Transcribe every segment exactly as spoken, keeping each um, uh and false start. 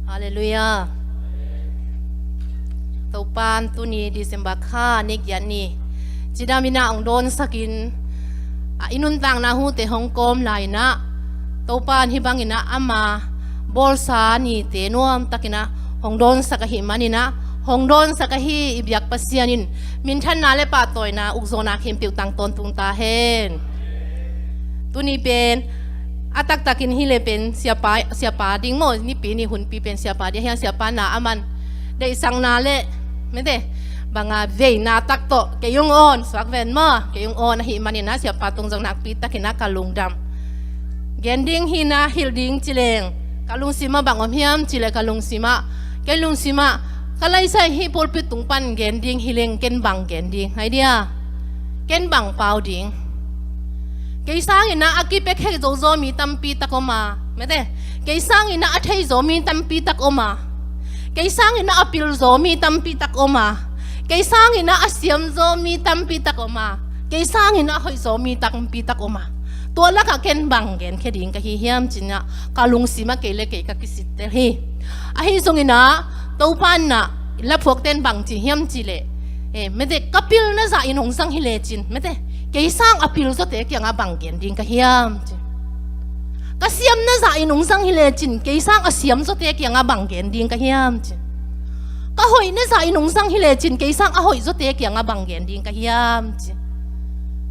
Halleluiah. Topan tuni December kha ni giat ni cidam inah hong dawnsakin, a, i nuntakna hute hong kawm lai inah Topan hih bang inah ama bawlsa nite nuamtak inah hong dawnsak ahih man inah hong dawnsak ahi i biak Pasian in minthanna le pahtawina ukzawhna khempeuh tang tawntung ta hen. Tuni pen a taktakin hi le pen siapa, siapa ding maw, nipi ni hunpi pen siapa ding a hiang, siapa na a man deihsakna le mete banga veina tak tawh kei hong awn suak ven maw, kei hong awn ahih man inah siapa tung zong nakpi takin a ka lungdam. Gen ding hi inah hilh ding ci leng ka lungsim ah bang om hiam ci le ka lungsim ah, kei lungsim ah ka laisai hih pulpit tung pan gen ding hi leng ken bang gen ding hai dia, ken bang pau ding. Kei sang inah a kipia khek zozo mi tampi tak om a, mete, kei sang inah a thei zo mi tampi tak om a, kei sang inah a pil zo mi tampi tak om a, kei sang inah a siam zo mi tampi tak om a, kei sang inah a hoih zo mi tampi tak om a, tua lakah ken bang genkhia ding ka hi hiam ci inah ka lungsim ah kei le kei ka kisittel hi. Ahi zong inah Topan ah laphuakten bang ci hiam ci le, e, mete, ka pilna zahin hong zang hi lecin, mete, kei sang a pil zawte kiangah bang gen ding ka hiam ci. Ka siamna zahin hong zang hi lecin kei sang a siam zawte kiangah bang gen ding ka hiam ci. Ka hoihna zahin hong zang hi lecin kei sang a hoih zawte kiangah bang gen ding ka hiam ci.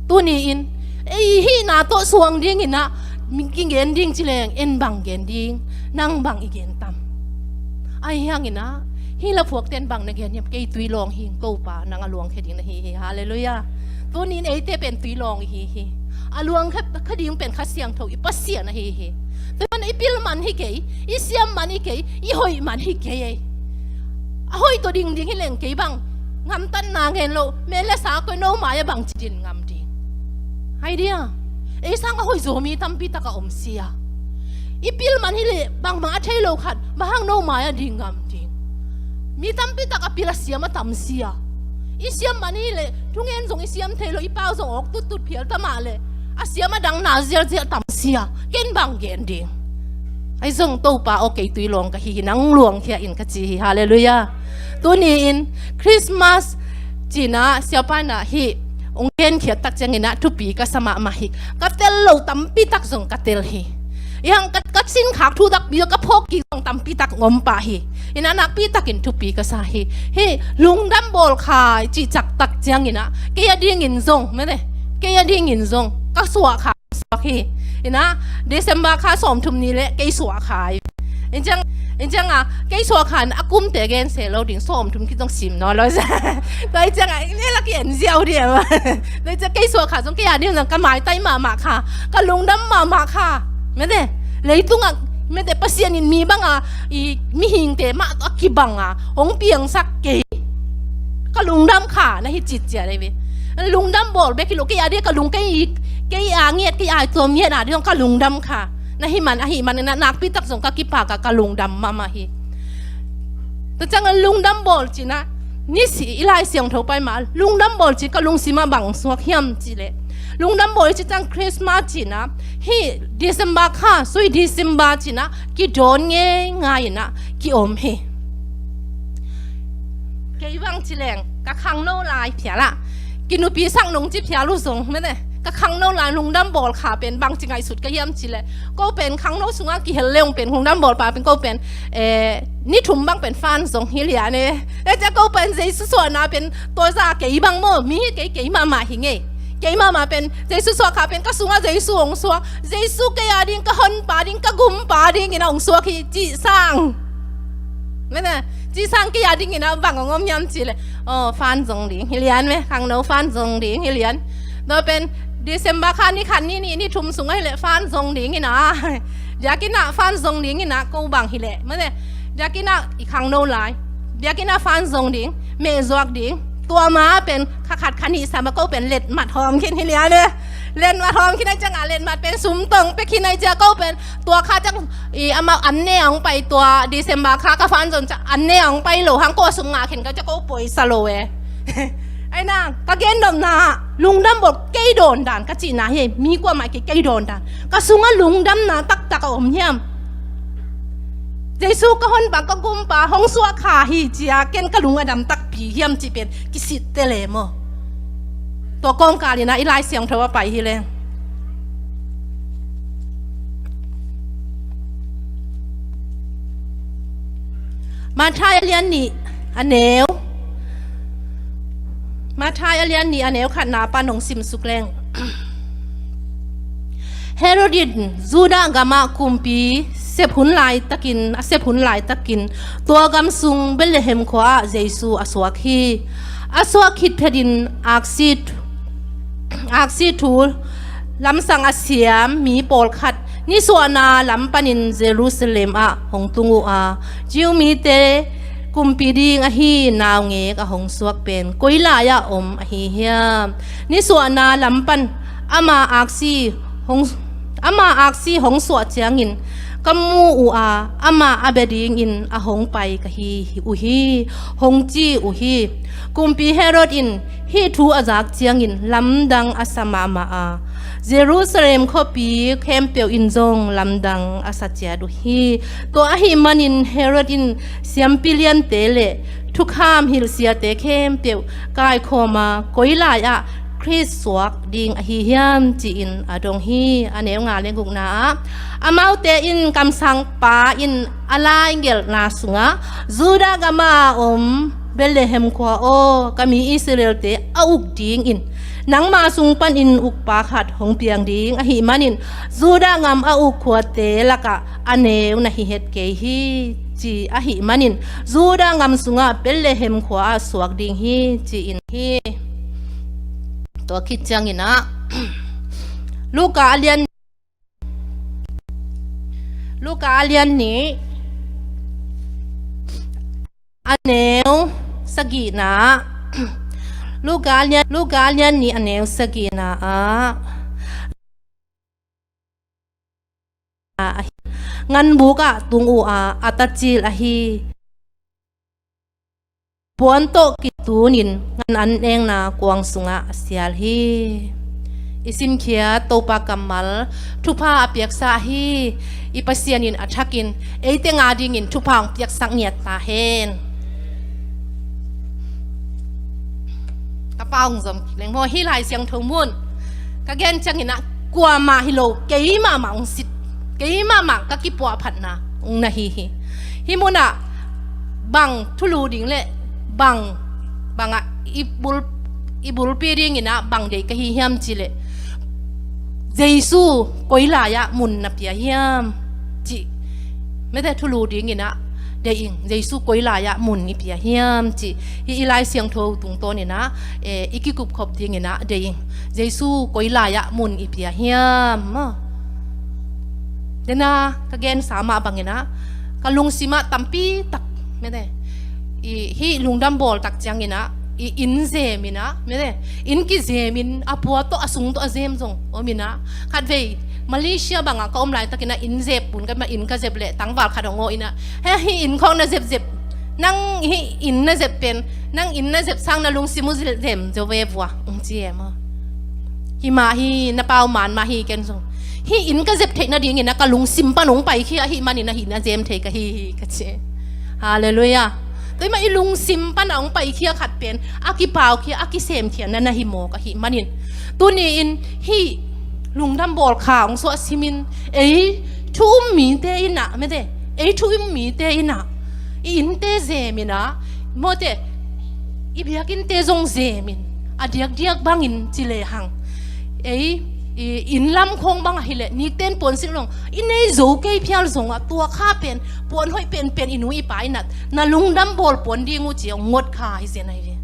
Tuni in ei hihna tawh suang ding inah mi kigen ding ci leng en bang gen ding, nang bang i gen tam? Ahi hang inah hih laphuakten bang na gen hiam? Kei tui lawng hi ing Topa, nang a luangkhia ding na hi hi. Halleluiah. Tuni in eite pen tui lawng i hi hi. A luangkhia kha ding pen Kha Siangtho i Pasian ahi hi. Tua man i pil man hi kei, i siam man hi kei, i hoih man hi kei ei. A hoih tawh ding ding hi leng kei bang ngamtatna ngen lo, mel le sa koi no mai-ah bang ci din ngam ding? Hai dia, ei sang a hoih zaw mi tampi tak a om sia. I pil man hi leh bangmah a thei lo khat bang hang no mai-ah ding ngam ding? Mi tampi tak a pil a siam a tam sia. I siam man hi leh thungen zong i siam thei lo, i pau zong awk tuttut phial ta mah leh a siam a dang na zialzial tam sia. Ken bang gen ding? Ahi zong Topa aw, kei tui lawng ka hi hi, nang luangkhia in ka ci hi. Halleluiah. Tuni in Christmas ci inah siapa inah hih hong genkhiat tak ciang inah thupi ka sa mahmah hi. Ka tel lo tampi tak zong ka tel hi. Ahi hang ka, ka sinkhak thu takpi ka phawk kik zong tampi tak om pah hi. Inah nakpi takin thupi ka sa hi. Hih lungdam bawl kha i cih cak tak ciang inah kei a dingin zong, mete, kei a dingin zong ka suah kha suak hi. Inah December kha sawmthum ni leh kei suah kha hi. Inn ciang, inn ciang a kei suah kha in a kumte gen se lo ding, sawmthum khit zong sim nawn lo. Tua inn ciang a inn lak i en ziau ding a. Tua inn ciang kei suah kha zong kei a ding zong ka maitai mahmah kha, ka lungdam mahmah kha. Mete, leitungah mete Pasian in mi banga i mihingte mah a kibanga hong piangsak kei. Ka lungdam kha na hi citciat ei ve. Lungdam bawl bek hi lo, kei a dia ka lung, kei, kei a ngiat, kei a tuam ngiat a dia zong ka lungdam kha na hi man, ahi man inah nakpi tak zong ka kipak a ka lungdam mahmah hi. Tua ciang a lungdam bawl ci inah ni si i Lai Siangtho pai mah lungdam bawl ci ka lungsim ah bang suak hiam ci leh, lungdam bawl ci ciang Christmas ci inah hih December kha, sui December ci inah kidawn ngeingai inah ki-om hi. Kei bang ci leng ka khangno lai phial ah kinupi sak nung ci phial uh zong mete, ka khangno lai lungdam bawl kha pen bang ci ngaihsut ka hiam ci leh, ko pen khangno sungah kihel le ong pen lungdam bawl pa pen ko pen, eh, ni thum bang pen fan zong hi lian e. E cia ko pen Jesu suahna pen tua za kei bang maw, mi hi kei, kei mahmah hi ngei. Kei mahmah pen Jesu suah kha pen ka sungah Jesu hong suak, Jesu kei a ding, ka honpa ding, ka gumpa ding inah hong suak hi cih sang. Mete, cih sang kei a ding inah bang hong om hiam ci leh, aw, fan zong ding hi lian ve, khangno fan zong ding hi lian. Tua pen December kha ni khat ni nih ni thum sungah hi leh fan zong ding inah, biakinn ah fan zong ding inah ko bang hi leh, mete, biakinn ah i khangno lai, biakinn ah fan zong ding, meh zuak ding. Tua ma pen kha khat kha nih sam a ko pen letmat hawm khin hi lian ve. Letmat hawm khin a ciang a letmat pen sum tong pek khin a ciang ko pen tua kha ciang i amau an ne a hong pai, tua December kha ka fan zong ciang an ne a hong pai lo hang ko a sum ngah khin ka ciang ko poisa lo e. Ahi na ka gen nopna lungdam bawl kei dawn dan ka cihna hi, mi kuamah kei, kei dawn dan. Ka sungah lungdamna taktak a om hiam? Jesu ka honpa, ka gumpa hong suah kha hi ci-a ken ka lung a dam takpi hiam cih pen kisitte le maw? Tua kawmkal in ah i Lai Siangtho a pai hi leng. Matthai a lian nih a neu, Matthai a lian nih a neu khatna pan hong simsuk leng. Herod in Judah gamah kumpi sep hun laitakin, a sep hun laitakin, tua gam sung Bethlehem khua-ah Jesu a suak hi. A suak khit phetin aksi, aksi thu lamsang a siam mi pawlkhat nisuahna lam panin Jerusalem ah hong tung uh a, Jew mite kumpi ding ahi naungek a hong suak pen koi lai-ah om ahi hiam? Nisuahna lam pan ama aksi hong, ama aksi hong suah ciangin ka mu uh a, amah a bia dingin a hong pai ka hi uh hi, hong ci uh hi. Kumpi Herod in hih thu a zak ciangin lamdang a sa mahmah a, Jerusalem khuapi khempeuh in zong lamdang a sa ciat uh hi. Tua ahih manin Herod in siampi liante le thukham hilhsiate khempeuh kaikhawm a, koi lai-ah Khrist suak ding ahi hiam ci-in a dong hi. A neu nga le gukna ah, amaute in kamsangpa in a laigelhna sungah, Judah gama om Bethlehem khua aw, ka mi Israelte a uk dingin nangma sung panin ukpa khat hong piang ding ahih manin Judah gam a uk khuate lakah a neu na hi het kei hi, ci ahih manin Judah gam sungah Bethlehem khua-ah suak ding hi, ci-in hi. Tua khit ciangin ah Luka a lian, Luka a lian nih a neu sagihna, Luka a lian, Luka a lian nih a neu sagihna ah nganbuk ah tung uh a, a tacil ahi puan tawh kitunin ngan an engna kuang sungah a sial hi. I simkhiat Topa kammal thupha a piaksa hi. I Pasian in a thakin eite nga dingin thupha hong piaksak ngiat ta hen. Ka pau hong zom leng maw, hih Lai Siangtho mun ka gen ciangin ah kuamah hi lo, kei mahmah hong sit, kei mahmah ka kipuahphatna hong na hi hi. Hih munah bang thulu ding le bang, bangah i bul, i bulpi dingin ah bang deih ka hi hiam cih leh, Jesu koi lai-ah mun na pia hiam cih, mete thulu dingin ah deih ing. Jesu koi lai-ah mun i pia hiam cih, hih i Lai Siangtho tungtawnin ah, eh, i kikupkhop dingin ah deih ing. Jesu koi lai-ah mun i pia hiam maw? Dena ka gensa mah bangin ah ka lungsim ah tampi tak, mete, i hih lungdam bawl tak ciangin ah i inn zem in ah, mete, inn kizem in a pua tawh a sung tawh a zem zong om in ah, khatvei Malaysia bangah ka om laitakin ah inn zep pun ka mah, inn ka zep leh tangval khat hong aw in ah, he, hih inn khawng na zepzep, nang hih inn na zep pen, nang inn na zep sang na lungsim uh zem zo ve vua, hong ci e maw? Himah hi, na pau man mah hi, ken zong hih inn ka zep theih nadingin ah ka lungsim pan hong paikhia ahih manin ah hih na zem thei ka hi hi, ka ci. Halleluiah. Tua hi mah i lungsim pan a hong paikhia khat pen a kipaukhia, a kisemkhia na na hi mawk ahih manin, tuni-in hih lungdam bawlkha hong suah simin, ei thu um mite in ah, mete, ei thu um mite in ah i innte zem in ah, mawte, i biakinnte zong zem in, a diakdiak bangin ci lehang, ei, i inn lam khawng bang ahih leh nikten puansilh lo, i nei zo kei phial zongah tua kha pen puan hoih penpen i nu i pa in ah na lungdam bawl puan ding uh ci-a hong ngot kha hi zen ahi ve.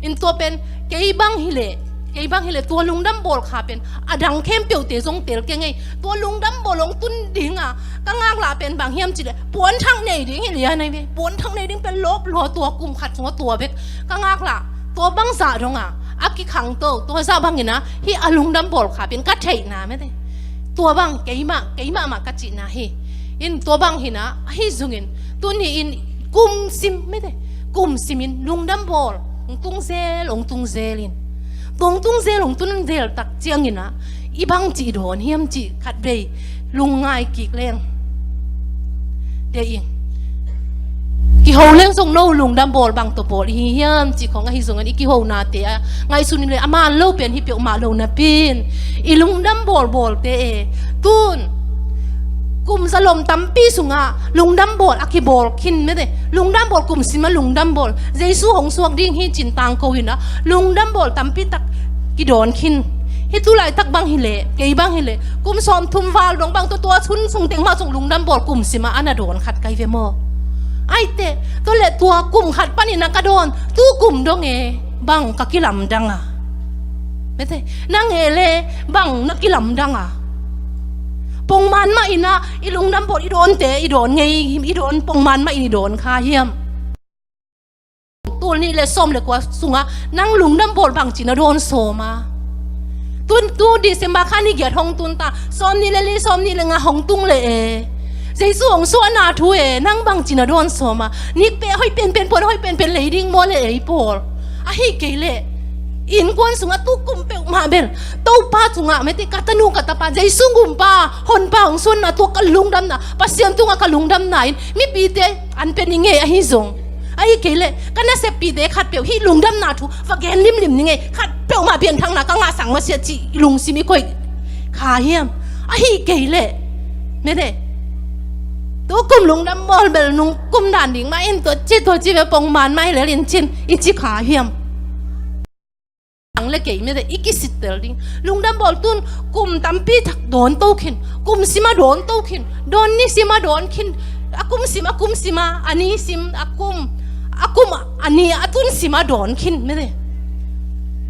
In tua pen kei bang hi leh, kei bang hi leh tua lungdam bawlkha pen a dang khempeuhte zong tel keng ei. Tua lungdam bawl hong tun dinga ka ngaklah pen bang hiam cih leh puanthak nei ding hi lian ahi ve. Puanthak nei ding pen lawp lua, tua kum khat sungah tua bek ka ngaklah. Tua bang zah donga a kikhangto, tua zah bangin ah hih a lungdam bawlkha pen ka theihna, mete, tua bang keimah, keimah mah ka cihna hi. In tua bang hi in ah, ahi zongin tuni-in kum sim, mete, kum simin lungdam bawl hong tung zel, hong tung zel in, tua hong tung zel, hong tung zel tak ciangin ah i bangci i dawn hiam cih khatvei lungngai kik leng. Deih ing. Kiho leng zong no lungdam bawl bang tawh bawl i hi hiam cih khong ahi zongin i kihonate a ngaihsun in le a man lo pen hi peuhmah lo napi in i lungdam bawlbawlte e. Tun kum zalom tampi sungah lungdam bawl a kibawl khin mete. Lungdam bawl kum sima lungdam bawl. Jesu hong suak ding hi cin tangko inah lungdam bawl tampi tak kidawn khin. Hih tu laitak bang hileh, kei bang hileh kum sawmthum val dong bang tua tua hun sung teng mah zong lungdam bawl kum sima a na dawn khat kai ve maw? Aite, tua le tua kum khat panin a ka dawn tu kum dong e bang ka kilamdang a? Mete, nang e le bang na kilamdang a? Pongman mah inah i lungdam bawl i dawnte i dawn ngei i dawn pongman mah in i dawn kha hiam? Tul nih le sawm le kua sungah nang lungdam bawl bangci na dawn sawm a? Tun tu December kha ni giat hong tun ta, sawm nih le li, sawm nih le nga hong tung le e. Jesu hong suahna thu e, nang bangci na dawn sawm a? Nik peh hoih penpen, puan hoih penpen lei ding maw le ei pawl? Ahi kei leh innkuan sungah tu kum peuhmah bel Topa sungah mete ka tanu ka tapa Jesu gumpa honpa hong suanna tua ka lungdamna, Pasian tungah ka lungdamna in mipite an pe ni ngei ahi zong, ahi kei leh ka naseppite khatpeuh hih lungdamna thu va gen limlim ni ngei, khatpeuhmah pianthakna ka ngahsak masiah cih i lungsim i koih kha hiam? Ahi kei leh mete, tu kum lungdam bawl bel nung kum dan ding mah in tua ci tua ci ve pongman mah hi lel in cin i ci kha hiam? Ang le kei mete i kisittel ding. Lungdam bawl tun kum tampi thak dawn to khin, kum sima dawn to khin, dawn ni sima dawn khin, a kum sim, a kum sima, a ni sim, a kum, a kum a ni a tun sima dawn khin mete.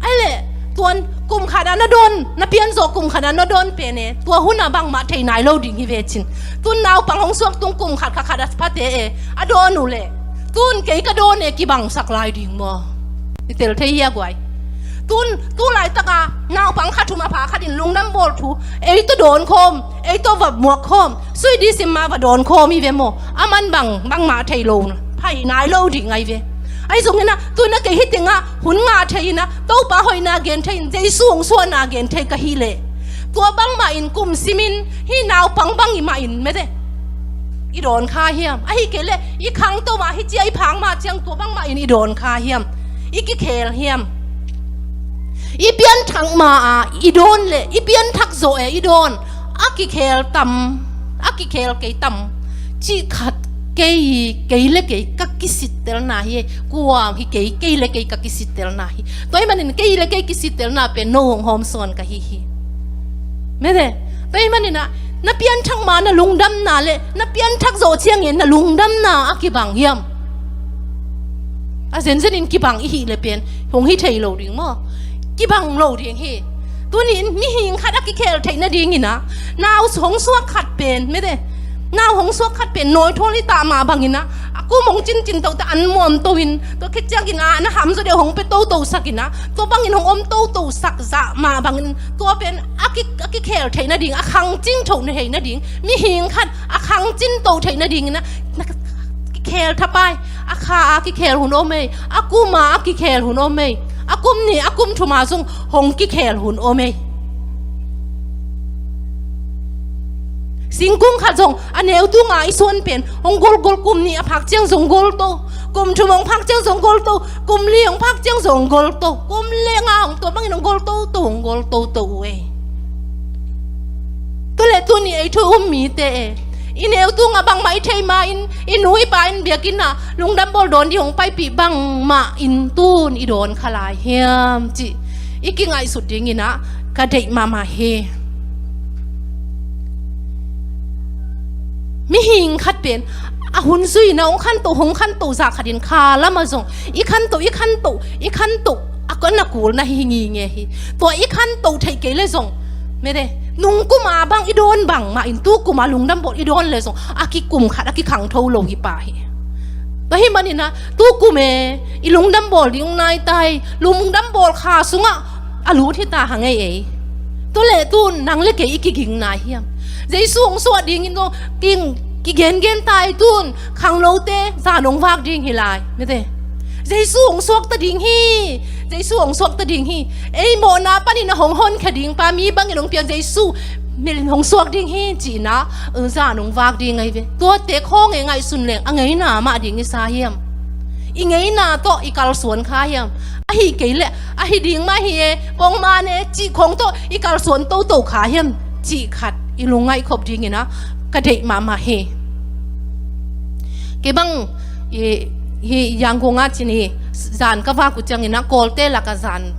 Ai le tuan kum khat a na dawn, na pianzawh kum khat a na dawn pen e, tua hun a bangmah thei nai lo ding hi ve cin. Tun naupang hong suak tung kum khat kha khat a phate e, a dawn uh le tun kei ka dawn e kibangsak lai ding maw? I tel thei hia guai? Tun tu laitaka naupang khat thum a pha khat in lungdam bawl thu, ei tawh dawn khawm, ei tawh va muak khawm, sui di sim ma va dawn khawm hi ve maw? A man bang bangmah thei lo, phai nai lo ding ai ve. Ai zong inah tu inah kei hi tengah hun ngah thei inah Topa hoihna gen thei in Jesu hong suahna gen thei ka hi leh tua bangmah in kum simin hih naupang bang i mah in mete i dawn kha hiam? Ahi kei leh i khangto mah hi cia i phang mah ciang tua bangmah in i dawn kha hiam? I kikhel hiam? I pianthak ma a i dawn le i pianthak zawh e i dawn a kikhel tam, a kikhel kei tam? Cih khat kei, kei le kei ka kisittelna hi e. Kua hi kei, kei le kei ka kisittelna hi. Tua ahih manin kei le kei kisittelna pen no hong hawmsawn ka hi hi. Mete, tua ahih manin ah na pianthak ma na lungdamna le na pianthak zawh ciangin na lungdamna a kibang hiam? A zenzenin kibang i hih le pen hong hi thei lo ding maw? Kibang lo ding hi. Tuni in mihing khat a kikhel theih nadingin ah nau hong suak khat pen mete, nau hong suak khat pen nawithawl i tah mah bangin ah a kum hong cincin toh ta an muam to in tua khit ciangin ah na hamzaw deuh hong pia totosak in ah tua bangin hong om totosak zah mah bangin tua pen a ki, a kikhel theih nading, a khangcing thoh theih nading, mihing khat a khangcin toh theih nadingin ah na kikhel thapai. A kha a kikhel hun om ei, a kum a a kikhel hun om ei, a kum nih a kum thum a zong hong kikhel hun om ei. Singkung khat zong a neu tunga i suan pen hong golgol, kum nih a phak ciang zong gol to, kum thum hong phak ciang zong gol to, kum li hong phak ciang zong gol to, kum li nga hong tua bangin hong gol to to, hong gol to to uh ei. Tua le tuni ei thu um mite e, i neu tunga bangmah i theih ma in, i nu i pa in biakinn ah lungdam bawl dawn ding hong paipih bangmah in tun i dawn kha lai hiam cih i kingaihsut dingin ah ka deih mahmah hi. Mihing khat pen a hun zui na hong khantoh, hong khantoh zah khatin kha lamah zong i khantoh, i khantoh, i khantoh a kua na kul na hi nginge hi. Tua i khantoh theih kei le zong mete, nungkum a bang i dawn bangmah in tukum a lungdam bawl i dawn le zong a kikum khat a kikhangtho lo hi pah hi. Tua hih manin ah tukum e i lungdam bawl ding nai tai, lungdam bawl kha sungah a lut hi ta hang ei ei. Tua le tun nang le kei i kiging nai hiam? Jesu hong suah dingin zong king kigengen tai tun khangnote zan hong vak ding hi lai mete. Jesu hong suak ta ding hi. Jesu hong suak ta ding hi. Ei mawhna panin a hong honkhia ding pa mi bangin hong piang Jesu mi hong suak ding hi cihna, zan hong vak ding ahi ve. Tuate khawng e ngaihsun leng a ngeina mah ding i sa hiam? I ngeina tawh i kalsuan kha hiam? Ahi kei leh ahi ding mah hi e, pongman e cih khawng tawh i kalsuan toto kha hiam? Cih khat i lungngaih khop dingin ah ka deih mahmah hi. Kei bang i, hi Yangon ah cin hi, zan ka vak uh ciangin ah Kawlte lakah zan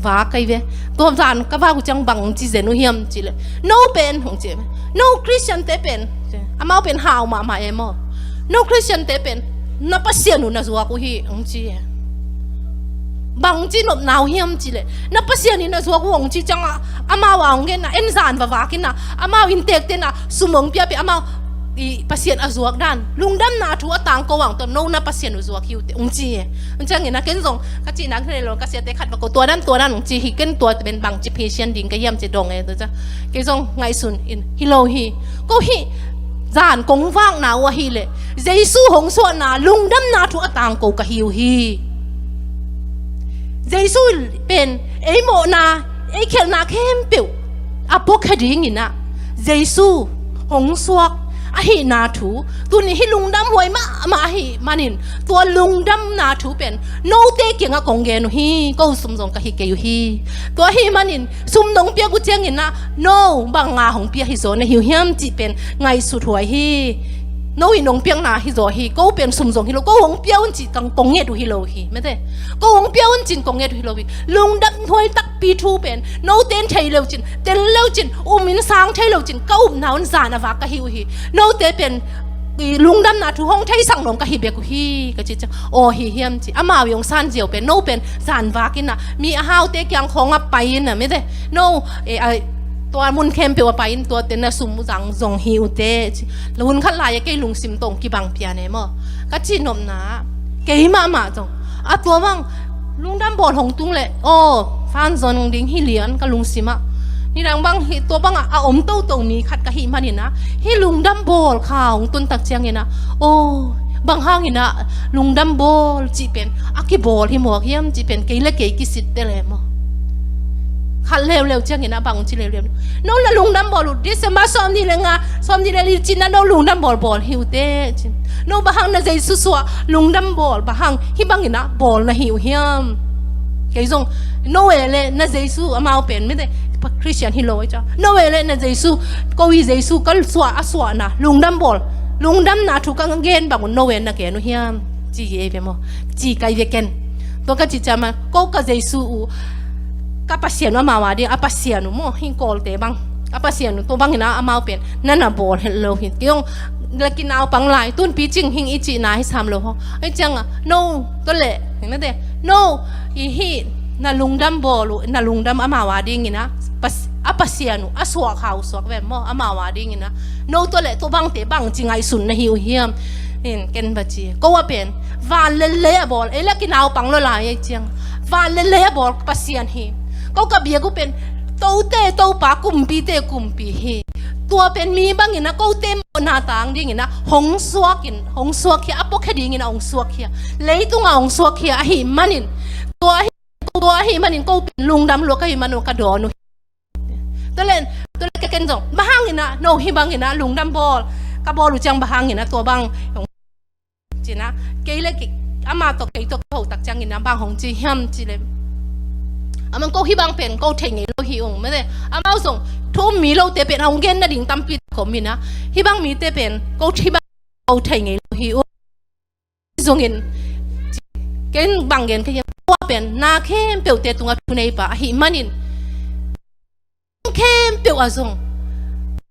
vak ka hi ve. Tua zan ka vak uh ciang bang ci zen uh hiam cih leh, no pen hong ci, no Christian te pen, amau pen hau mahmah e maw, no Christian te pen na Pasian uh na zuak uh hi hong ci e. Bang ci nopna uh hiam cih leh, na Pasian in na zuak uh hong ci ciang ah, amau a hong genna, en zan va vak in ah, amau inntek ten ah sum hong piapia, amau i Pasian a zuak dan, lungdamna thu a tangko ang tawh no na Pasian uh zuak hi uh teh hong ci e. Hong ciangin ah ken zong ka cihna ka nei lo, ka siate khat va ko, tua dan tua dan hong ci hi, ken tua pen bang ci phisian ding ka hiam ci dong e, tua ciang kei zong ngaihsun in hi lo hi. Ko hih zan kong vakna uh ahih leh Jesu hong suahna lungdamna thu a tangko ka hi uh hi. Jesu pen ei mawhna, ei khialhna khempeuh a puakhia dingin ah Jesu hong suak ahihna thu, tuni hih lungdam huai mahmah ahih manin tua lungdamna thu pen note kiangah kong gen uh hi. Ko sum zong ka hi kei uh hi. Tua ahih manin sum nong piak uh ciangin ah no bang a hong pia hi zaw na hi uh hiam cih pen ngaihsut huai hi. No in hong piakna hi zaw hi, ko pen sum zong hi lo, ko hong pia un cih kong nget uh hi lo hi, mete. Ko hong pia un cin kong nget uh hi lo hi. Lungdam huai takpi thu pen note in thei lo cin, tel lo cin, um in sang thei lo cin, ka upna un zan a vak ka hi uh hi. Note pen i lungdamna thu hong theisak nuam ka hi bek uh hi, ka ci ciang, aw hi hiam ci, amau i hong san ziau pen, no pen zan vak in ah mi a haute kiang khawng ah pai in ah, mete. No e, a, tua mun khempeuh a pai in, tuate na sum uh zang zong hi uh teh ci. Hun khat lai-ah kei lungsim tawh kibang pian e maw, ka cih nopna, kei mahmah zong a tua bang lungdam bawl hong tung leh, aw, fan zon ding hi lian ka lungsim ah. Nidang bang hih tua bangah a om toto mi khat ka hih manin ah hih lungdam bawl kha hong tun tak ciangin ah, aw, bang hangin ah lungdam bawl cih pen a kibawl hi mawk hiam cih pen kei le kei kisit tel e maw. Khat leuleu ciangin ah bang ci leuleu, no na lungdam bawl uh, December sawmnih le nga, sawmnih le li cin ah no lungdam bawl bawl hi uh teh cin. No bang hang na Jesu suah lungdam bawl bang hang hih bangin ah bawl na hi uh hiam? Kei zong no e le na Jesu, amau pen mite Christian hi lo ahi ciang, no e le na Jesu, ko i Jesu ka suah a suahna lungdam bawl, lungdamna thu ka gen bang un no e na gen uh hiam? Ci hi ei ve maw. Ci ka hi ve ken. Tua ka cih ciang ma, ko ka Jesu uh, ka Pasian uh amau a ding a Pasian uh maw, hih Kawlte bang a Pasian uh, tua bangin ah amau pen na na bawl het lo hi. Kei zong laki naupang lai, tun picing hing i cihna hi sam lo ho. Ahi ciangah no, tua leh, hing na te, no, i hih na lungdam bawl uh, na lungdam amau a dingin ah, pas-, a Pasian uh a suah kha uh suak ve maw, amau a dingin ah. No tua leh tua bangte bang ci ngaihsun na hi uh hiam? In ken va ci, ko a pen van le lei a bawl, ei laki naupang lo lai ahi ciang, van le lei a bawl Pasian hi. Ko ka biak uh pen tote Topa, kumpite kumpi hi. Tua pen mi bangin ah kote mawhna tang dingin ah hong suak in, hong suak hi a, a puakhia dingin ah hong suak hi a, leitungah hong suak hi a, ahih manin tua ahih, tua ahih manin ko pen lungdam lua ka hih man uh ka dawn uh hi. Tua leh, tua leh ka ken zong, bang hangin ah no hih bangin ah lungdam bawl ka bawl uh ciang bang hangin ah tua bang hong ci na, kei le kei, amah tawh kei tawh ka hoh tak ciangin ah bang hong ci hiam cih leh, amah, ko hih bang pen ko theih ngei lo hi ung, mete. Amau zong thu um mi lote pen hong gen nading tampi tak om in ah, hih bang mite pen ko hih bang ko theih ngei lo hi ung. Zongin ken bang gen ka hiam, ko a pen na khempeuhte tungah thuneipa ahih manin, khempeuh ah zong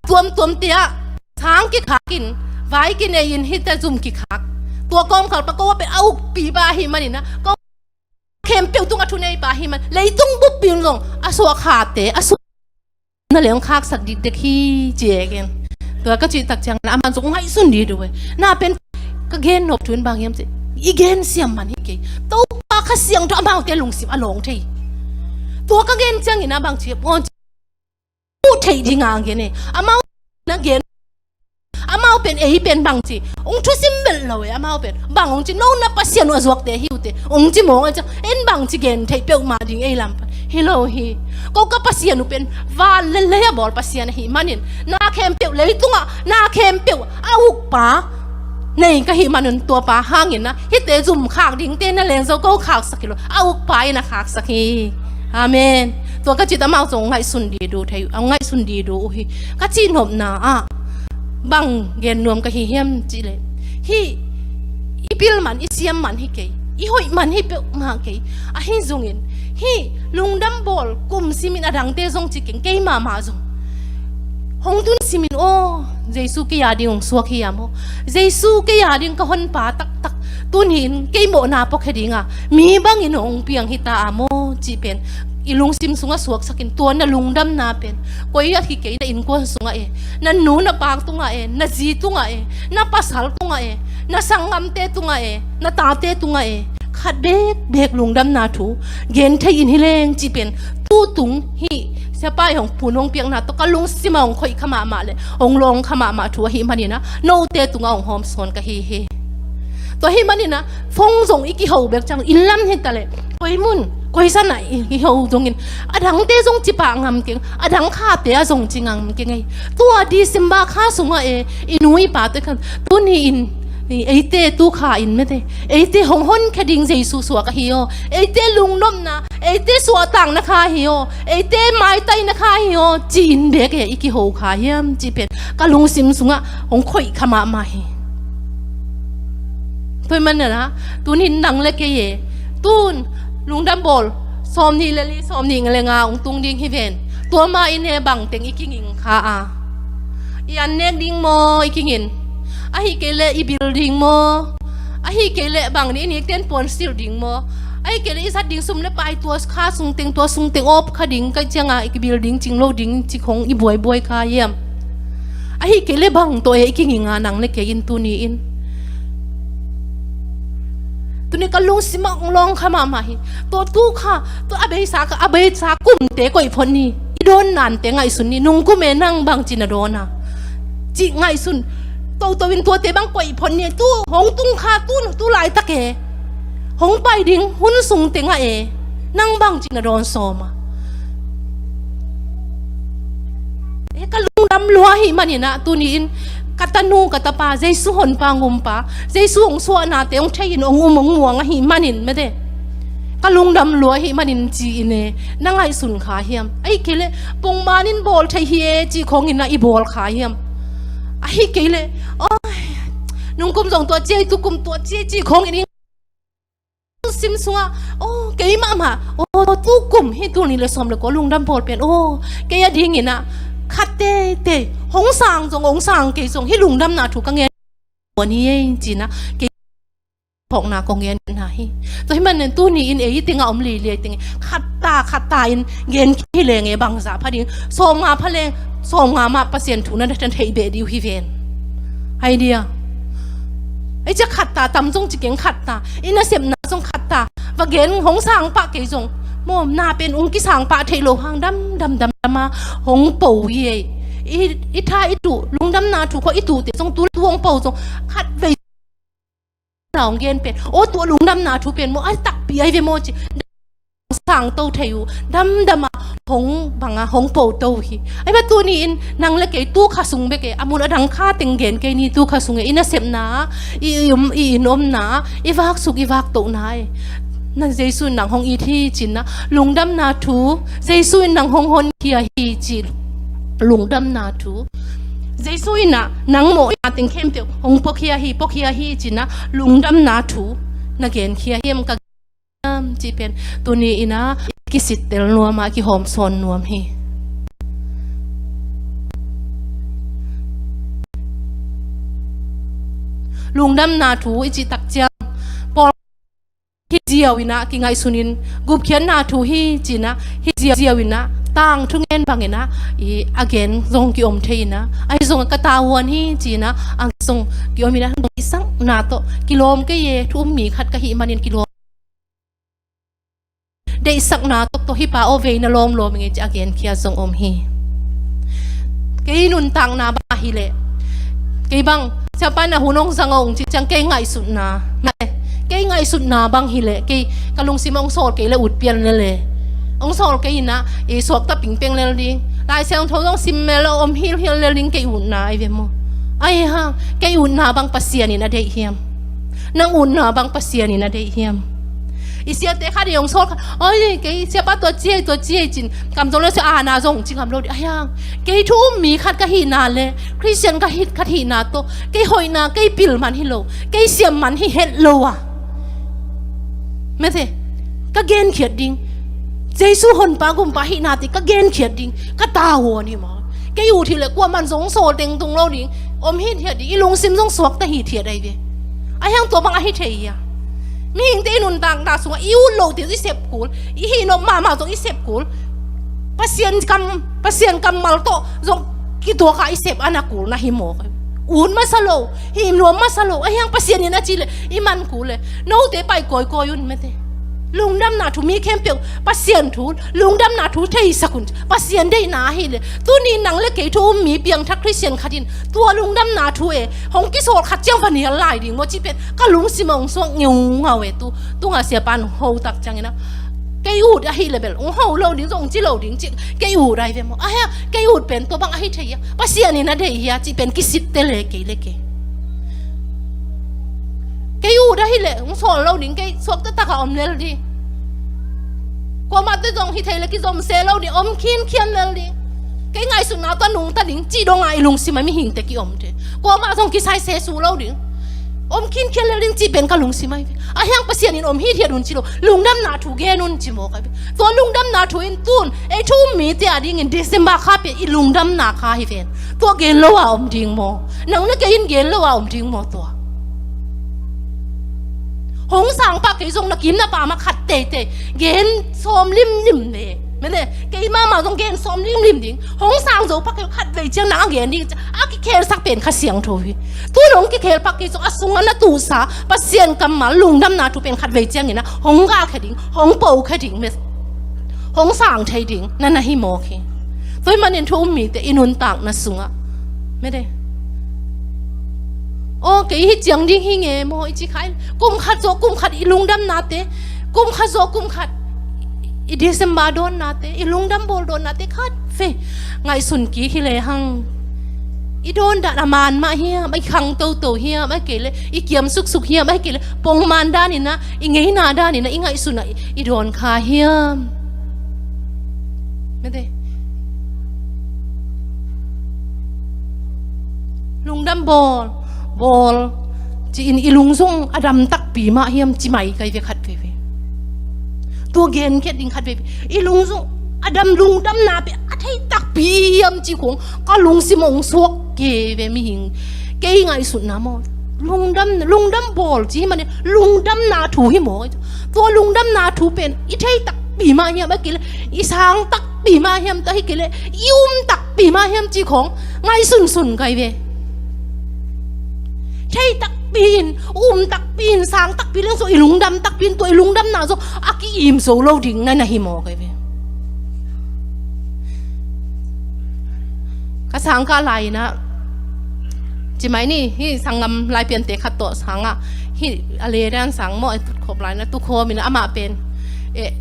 tuamtuamte ah sang kikhak in, vai kinei in, hita zum kikhak, tua kawmkal pa ko a pen a ukpipa ahih manin ah, ko khempeuh tungah thuneipa ahih man, leitung buppi un zong a suah khate a suah na leng khaksak dikdek hi, ci e ken. Tua ka cih tak ciangin ah aman zong ngaihsun dih duh e. Na pen ka gen nop thu in bang hiam cih, i gen siam man hi kei. Topa Kha Siangtho amaute lungsim a lawng thei. Tua ka gen ciangin ah bang ci, aw, ci, uh theih ding a gen e. Amau na gen, amau pen ei pen bang ci, ung thusim belh lo e, amau pen bang ung ci, no na Pasian uh a zuakte hi uh teh ung ci mawng a, ci, en bang ci gen theih peuhmah ding ei lam pan. Hi lo hi. Ko ka Pasian uh pen van le lei a bawl Pasian ahih manin, na khempeuh leitungah, na khempeuh a ukpa nei ka hih manun, tuapa hangin ah hihte zum khak dingte na leng zo ko khaksak hi lo, a ukpa in a khaksak hi. Amen. Tua ka cih amau zong ngaihsun didu thei, a ngaihsun didu uh hi. Ka cih nopna ah bang gen nuam ka hi hiam cih leh, hih i pil man, i siam man hi kei, i hoih man hi peuhmah kei. Ahi zongin hih lungdam bawl kum simin adangte zong ci keng, kei mahmah zong hong tun simin, aw, Jesu kei a ding hong suak hi a maw, Jesu kei a ding ka honpa taktak tuni-in kei mawhna puakhia dinga mi bangin hong piang hi ta a maw cih pen i lungsim sungah suaksakin, tua na lungdamna pen koi a hi kei, na innkuan sungah e, na nu na pa tungah e, na zi tungah e, na pasal tungah e, na sanggamte tungah e, na tate tungah e, khat bekbek lungdamna thu gen thei in hi leng cih pen tutung hih siapa i hong pun hong piakna tawh ka lungsim a hong khoih kha mahmah le hong lawng kha mahmah thu ahih manin ah note tungah hong hawmsawn ka hi hi. Tua ahih manin ah phone zong i kiho bek ciang, inn lam hi ta leh, koi mun koi san ah i kiho zongin adangte zong ci pah ngam keng, adang khate ah zong ci ngam keng ei. Tua December kha sungah e, i nu i pa tawh i khan, tuni-in eite tu kha in mete, eite hong honkhia ding Jesu suak ahi aw, eite lungnopna, eite suahtakna kha hi aw, eite maitaina kha hi aw ci-in bek e i kiho kha hiam cih pen ka lungsim sungah hong khoih kha mahmah hi. Tua ahih manin ah tuni-in nang le kei e, tun lungdam bawl sawmnih le li, sawmnih le nga hong tung ding hi ven. Tua ma-in e bangteng i kinging kha a, i an nek ding maw i kingin, ahih kei leh i bil ding maw, ahih kei leh bang ni i nikten puan silh ding maw, ahih kei leh i zat ding sum le pai tua kha sung teng, tua sung teng awp kha ding ka cianga i bil ding, cing lo ding ci khong i buaibuai kha hiam? Ahih kei leh bang tawh e i kinginga nang le kei in tuni-in? Tuni ka lungsim ah hong lawng kha mahmah hi. Tua tu kha, tua a beisa kha, a beisa kumte koih phot ni. I dawn nante ngaihsun ni. Nungkum e nang bangci na dawn a, cih ngaihsun toto in tuate bang koih phot ni. Tu hong tung kha, tu, tu laitak e, hong pai ding hun sung tengah e, nang bangci na dawn sawm a? E, ka lungdam lua ahih manin ah tuni-in ka tanu ka tapa, Jesu honpa, ngumpa, Jesu hong suahnate hong thei-in hong um hong muang ahih manin mete, ka lungdam lua ahih manin ci-in e na ngaihsun kha hiam? Ahih kei leh pongman in bawl thei hi e cih khongin ah i bawl kha hiam? Ahih kei leh, oi, nungkum zong tua ci ei, tukum tua ci ei cih khongin i sim sungah, aw, kei mahmah, aw, tukum hih tul nih le sawm le kua lungdam bawl pen, aw, kei a dingin ah khat teitei, hong sang zong hong sang kei zong hih lungdamna thu ka ngen hi ei ci-in ah kei phawkna kong gen hi. Tua ahih manin tuni-in ei tengah om leilei teng khat ta khat ta in gen hi leng e bangzah pha ding? Sawmnga pha leng, sawmnga mah Pasian thu na theih beh ding uh hi ven. Idea. Ei cia khat ta, tam zong ci keng, khat ta, i nasepna zong khat ta, va gen, hong sang pah kei zong maw, na pen hong kisang pah theih loh hang damdam damdam a hong po hi ei. I, i tha i tuh, lungdamna thu khawng i tuhte zong tu, tu hong po zong khatvei na hong gen pen, aw, tua lungdamna thu pen maw, a takpi ahi ve maw ci, sang to thei uh, damdam a hong bang a hong po to uh hi. Ahih manin tuni-in nang le kei tu kha sung bek e, a mun a dang kha teng gen kei ni, tu kha sung e, i nasepna, i, i, um, i inn omna, i vaksuk i vaktohna e, na Jesu in nang hong it hi ci-in ah lungdamna thu, Jesu in nang hong honkhia hi ci, lungdamna thu, Jesu in ah nang mawhna teng khempeuh hong puakhia hi, puakhia hi ci-in ah lungdamna thu na genkhia hiam, ka cih pen tuni-in ah i kisittel nuam a, i kihawmsawn nuam hi. Lungdamna thu i cih tak ciang, Paul hi ziau in ah kingaihsun in, gupkhiatna thu hi ci-in ah hi ziau, ziau in ah tangthu ngen bangin ah i a gen zong kiom thei in ah, ahi zong ka tavuan hi ci-in ah a zong kiom in ah, deihsakna tawh, kilawm kei e, thu um mi khat ka hih manin kilawm, deihsakna tawh, tawh, hih pa aw, vei na lawmlawm ing e ci a genkhia zong om hi. Kei nuntakna bang hi leh, kei bang siapa in ah hun hong zang ung cih ciang kei ngaihsutna, kei ngaihsutna bang hi leh, kei ka lungsim hong sawl kei leh ut pian le le. Hong sawl kei in ah, i suakta pingpeng lel ding, Lai Siangtho zong sim mel lo om hilhial lel ding, kei utna ahi ve maw? Ahi hang kei utna bang Pasian in a deih hiam? Nang utna bang Pasian in a deih hiam? I siate khat i hong sawl khat, oi, kei siapa tua ci ei, tua ci ei cin, kam zong le sia aana zong ci ngam lo ding. Ahi hang kei thu um mi khat ka hihna le Khristian ka hih khat hihna tawh kei hoihna kei pil man hi lo, kei siam man hi het lo a, mete, ka genkhiat ding, Jesu honpa gumpa hihna te ka genkhiat ding ka tavuan hi maw? Kei ut hi le kuaman zong sawl tengtung lo ding, om hithiat ding, i lungsim zong suakta hithiat ahi ve. Ahi hang tua bang ahi thei hia? Mihingte i nuntakna sungah i ut loh te i sep kul, i hih nop mahmah zong i sep kul, Pasian kam, Pasian kammal tawh zong kituak a i sep a na kul na hi maw? Ut masa lo, hih nuam masa lo, ahi hang Pasian in a ci le i man kul le, note pai kawikawi un, mete. Lungdamna thu mi khempeuh Pasian thu, lungdamna thu theisak un. Pasian deihna ahi le, tuni nang le kei thu um mi piangthak Khristian khat in tua lungdamna thu e, hong kisawl khat ciang va nial lai ding maw cih pen ka lungsim ah hong suak ngeungau e. Tu, tunga siapa in hong ho tak ciangin ah, kei ut ahi le bel hong ho lo ding, zong ci lo ding cih, kei ut ahi ve maw? Ahi a, kei ut pen tua bang ahi thei a, Pasian in a deih hia cih pen kisitte le kei le kei. Kei ut ahi le hong sawl lo ding, kei suakta tak a om lel ding. Kuamah te zong hi thei le kizom se lo ding, om khinkhian lel ding. Kei ngaihsutna tawh nungta ding cih dong a i lungsim ah mihingte ki om thei. Kuamah zong kisai se su lo ding, om khinkhian lel ding cih pen ka lungsim ahi ve. Ahi hang Pasian in om hithiat un ci lo, lungdamna thu gen un ci maw ka ve. Tua lungdamna thu in tun ei thu um mite a dingin December kha pen i lungdamna kha hi ven. Tua gen lo a om ding maw? Nang na kei in gen lo a om ding maw tua? Hong sang pah kei zong na kim na pam ah khat teitei gen sawm limlim le, mene, kei mahmah zong gen sawm limlim ding. Hong sang zo pah kei khat vei ciang nang a gen ding, a kikhelsak pen Kha Siangtho hi. Tun hong kikhel pah kei zong a sungah na tuhsa Pasian kammal lungdamna thu pen khat vei ciangin ah hong galkhia ding, hong pokhia ding, mete, hong sang thei ding na na hi mawk hi. Tua ahih manin thu um mite i nuntakna sungah, mete, aw, kei hi ciang ding hi nge maw i ci kha in, kum khat zawh kum khat i lungdamnate, kum khat zawh kum khat i December dawnnate, i lungdam bawl dawnnate khat vei ngaihsun kik hi lehang, i dawn dan a man mah hiam, a i khang toto hiam, a i kei le i kiam suksuk hiam, a i kei le pongman danin ah, i ngeina danin ah, i ngaihsun ah i, i dawn kha hiam? Mete. Lungdam bawl, bawl ci-in i lung zong a dam takpi mah hiam ci mai kai ve khat veve. Tua genkhiat ding khat veve. I lung zong a dam, lungdamna pen a thei takpi hiam ci khong ka lungsim hong suak kei ve mihing. Kei ngaihsutna maw? Lungdam, lungdam bawl ci hi mah ni, lungdamna thu hi maw? Tua lungdamna thu pen i thei takpi mah hiam, a kei le i sang takpi mah hiam, tua hi kei le i um takpi mah hiam ci khong ngaihsunsun kai ve. Thei takpi in, um takpi in, sang takpi leng zong i lungdam takpi in, tua i lungdamna zong a ki-im zo lo ding na na hi maw kai ve. Ka sang kah lai-in ah, ci mai ni, hih sanggam Laipiante khat tawh sang ah, hih a le dan sang maw, a tutkhop lai-in ah tukhawm in ah amah pen, eh,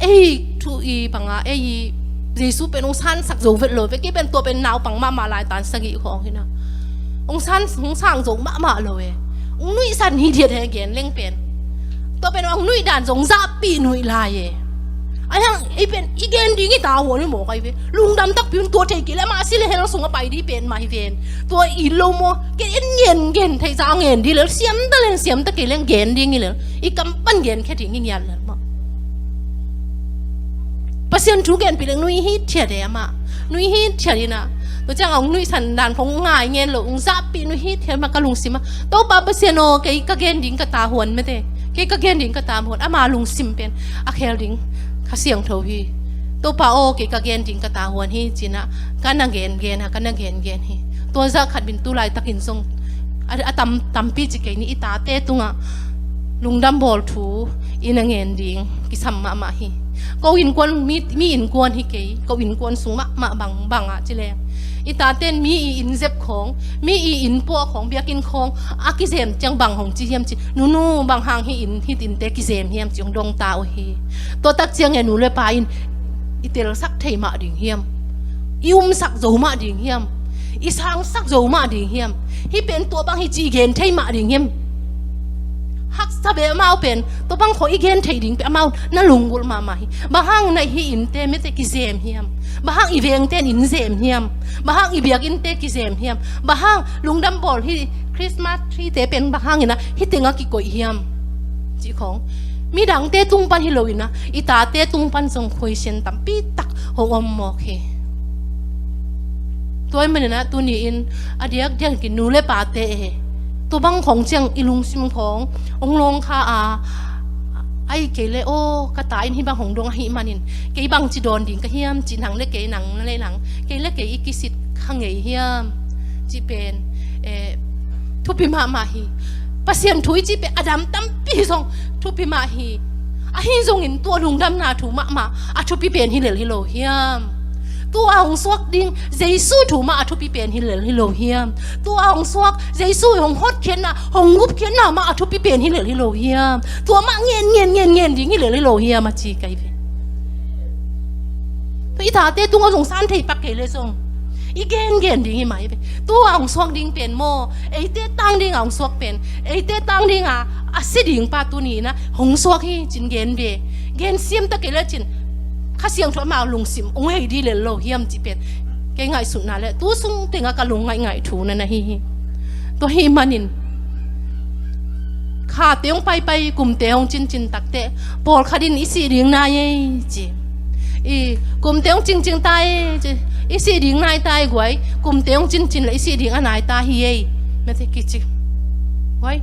ei thu i bang a, ei Jesu pen hong sansak zo vet lo ve, kei pen tua pen naupang mahmah lai tan sagih khawng hi in ah, hong san, hong sang zo mahmah lo e. Hong nuihsan hithiat hi, gen leng pen tua pen hong nuih dan zong zahpih nuih lai e. Ahi hang ei pen i gen ding i tavuan hi maw kai ve. Lungdam takpi un, tua thei kei le amah si le hell sungah pai ding pen mah hi ven. Tua i lo maw, kei en ngen, gen thei zah a ngen ding lel, siam ta leng siam ta kei leng gen ding hi lel, i kam pan genkhia ding hi ngiat lel maw. Pasian thu genpih leng nuih hithiat e amah. Nuih hithiat in ah, tua ciang a hong nuihsan dan khong ngai ngen lo, hong zahpih nuih hithiat mah ka lungsim ah. Topa Pasian aw, kei ka gen ding ka tavuan, mete, kei ka gen ding ka tavuan, ama lungsim pen a khel ding Kha Siangtho hi. Topa aw, kei ka gen ding ka tavuan hi ci-in ah ka na gengen a, ka na gengen hi. Tua zah khat bang tu laitakin zong a, a tam, tampi ci kei ni, i tate tungah lungdam bawl thu i na ngen ding kisam mahmah hi. Ko innkuan, mi, mi innkuan hi kei, ko innkuan sung mahmah bang, bang ah ci leng, i tate in mi i inn zep khawng, mi i inn puah khawng, biakinn khawng a kizem ciang bang hong ci hiam ci, nunu, bang hang hih inn, hih innte kizem hiam ci hong dong ta uh hi. Tua tak ciang e nu le pa in I telsak thei mah ding hiam? I umsak zo mah ding hiam? I sangsak zo mah ding hiam? Hih pen tua bang hi ci i gen thei mah ding hiam? Haksa beh amau pen tua bang khawng i gen thei ding pen amau na lunggulh mahmah hi. Bang hang na hih innte mite kizem hiam? Bang hang i vengte in zem hiam? Bang hang i biakinnte kizem hiam? Bang hang lungdam bawl hih Christmas tree te pen bang hangin ah hih tengah kikoih hiam? Cih khawng midangte tung pan hi loin ah i tate tung pan zong question tampi tak hong om mawk hi. Tua ahih manin ah tuni-in a diakdiakin nu le pate e, tua bang khawng ciang i lungsim khawng hong lawng kha a, ahih kei leh aw ka ta in hih bang hong dong ahih manin kei bangci dawn ding ka hiam cih, nang le kei, nang le nang, kei le kei i kisit kha ngei hiam cih pen eh, thupi mahmah hi. Pasian thu i cih pen a dam tampi zong thupi mah hi. Ahi zongin tua lungdamna thu mahmah a thupi pen hi lel hi lo hiam? Tua hong suak ding Jesu thu mah a thupi pen hi lel hi lo hiam? Tua hong suak Jesu hong hotkhiatna, hong gupkhiatna mah a thupi pen hi lel hi lo hiam? Tua mah ngen ngen ngen ngen ding hi lel hi lo hiam a ci ka hi ve. Tua i tate tungah zong san thei pak kei leh zong i gengen ding hi mah hi ve. Tua hong suak ding pen maw, eite tang dinga hong suak pen, eite tang dinga a si ding pa tuni-in ah hong suak hi cin gen ve. Gen siam ta kei leh cin Kha Siangtho amau lungsim hong hei dih lel lo hiam cih pen kei ngaihsutna le tu sung tengah ka lung ngaihngaih thu na na hi hi. Tua ahih manin khate hong paipai, kumte hong cincin takteh pawlkhat in i sih ding nai ei ci. I kumte hong cincin ta ei ci. I sih ding nai ta ei guai. Kumte hong cincin le i sih ding a nai ta hi ei. Mete kici guai.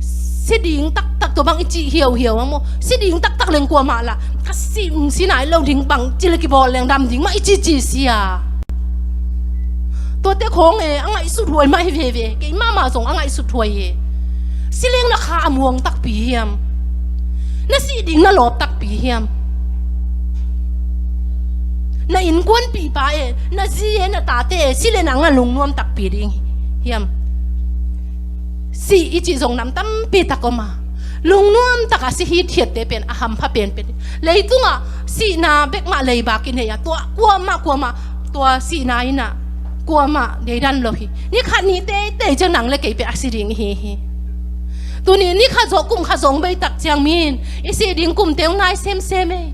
Si ding taktak tua bang i cih hiauhiau ang maw? Si ding taktak leng kuamah lah ka si, si nai lo ding bang ci le kibawl leng dam ding mah i cici sia. Tuate khawng e a ngaihsut huai mah hi veve. Kei mahmah zong a ngaihsut huai e. Si leng na kha a muang takpi hiam? Na sih ding na lawp takpi hiam? Na innkuanpihpa e, na zi e, na tate e, si le nang a lungnuam takpi ding hiam? Sih i cih zong nam tampi tak om a, lungnuam taka si hithiatte pen a hampha penpen. Leitungah sihna bekmah leibak i nei a, tua kuamah kuamah tua sihna in ah kuamah deidan lo hi. Ni khat ni teitei ciang nang le kei pen a si ding i hi hi. Tuni ni khat zawh kum khat zawh bei tak ciang mi in i sih ding kumte hong nai semsem e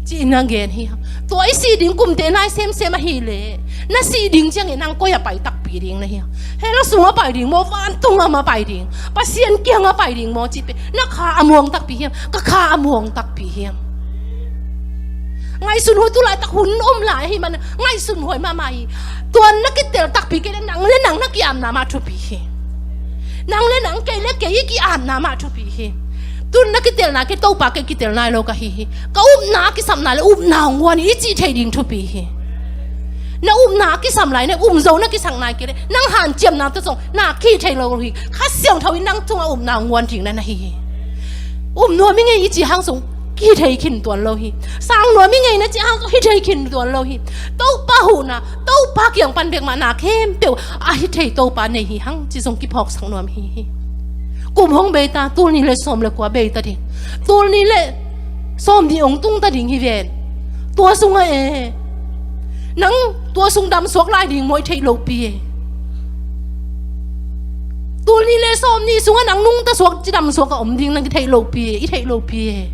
ci-in na gen hi. Tua i sih ding kumte nai semsem ahih leh na sih ding ciangin nang koi ah pai takpi ding na hi? Hell sungah pai ding maw, vantung ah mah pai ding, Pasian kiangah pai ding maw cih pen na kha a muang takpi hiam? Ka kha a muang takpi hiam? Ngaihsun huai, tu laitak hun om lai ahih man ngaihsun huai mahmah hi. Tua na kitel takpi kei leh nang le nang na ki-apna mah thupi hi. Nang le nang, kei le kei i ki-apna mah thupi hi. Tu na kitel nai kei, Topa kei kitel nai lo ka hi hi. Ka upna a kisam nai le upna hong guan hi i cih thei ding thupi hi. Na upna a kisam lai, na um zo na kisak nai kei leh nang hanciamna tawh zong na kihih thei lo hi. Kha Siangtho in nang tungah upna hong guan ding na na hi hi. Um nuam i ngei i cih hang zong kihih thei khin tuan lo hi. Sang nuam i ngei na cih hang zong hih thei khin tuan lo hi. Topa huhna, Topa kiang pan bekmah na khempeuh a hih thei Topa nei hi hang cih zong kiphawksak nuam hi hi. Kum hong bei ta, tul nih le sawm le kua bei ta ding. Tul nih le sawm nih hong tung ta ding hi ven. Tua sungah e, nang tua sung damsuak lai ding maw i theih lopi e. Tul nih le sawm nih sungah nang nungta suak, cidam suak a om ding nang i theih lopi e, i theih lopi e.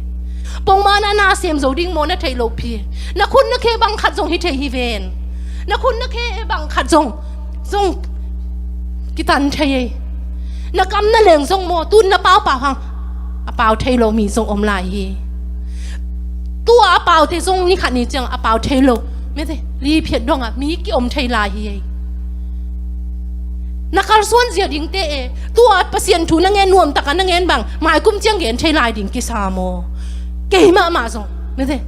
Pongmana na sem zo ding maw na theih lopi e. Na khut na khe bang khat zong hi thei hi ven. Na khut na khe bang khat zong, zong kitan thei e. Na kam na leng zong maw, tun na paupau hang a pau thei lo mi zong om lai hi. Tua a paute zong ni khat ni ciang a pau thei lo, mete, li phiat dongah mi ki-om thei lai hi. Na kalsuan zia dingte e, tua Pasian thu na ngen nuam taka na ngen bang maikum ciang gen thei lai ding kisa maw? Kei mahmah zong, mete,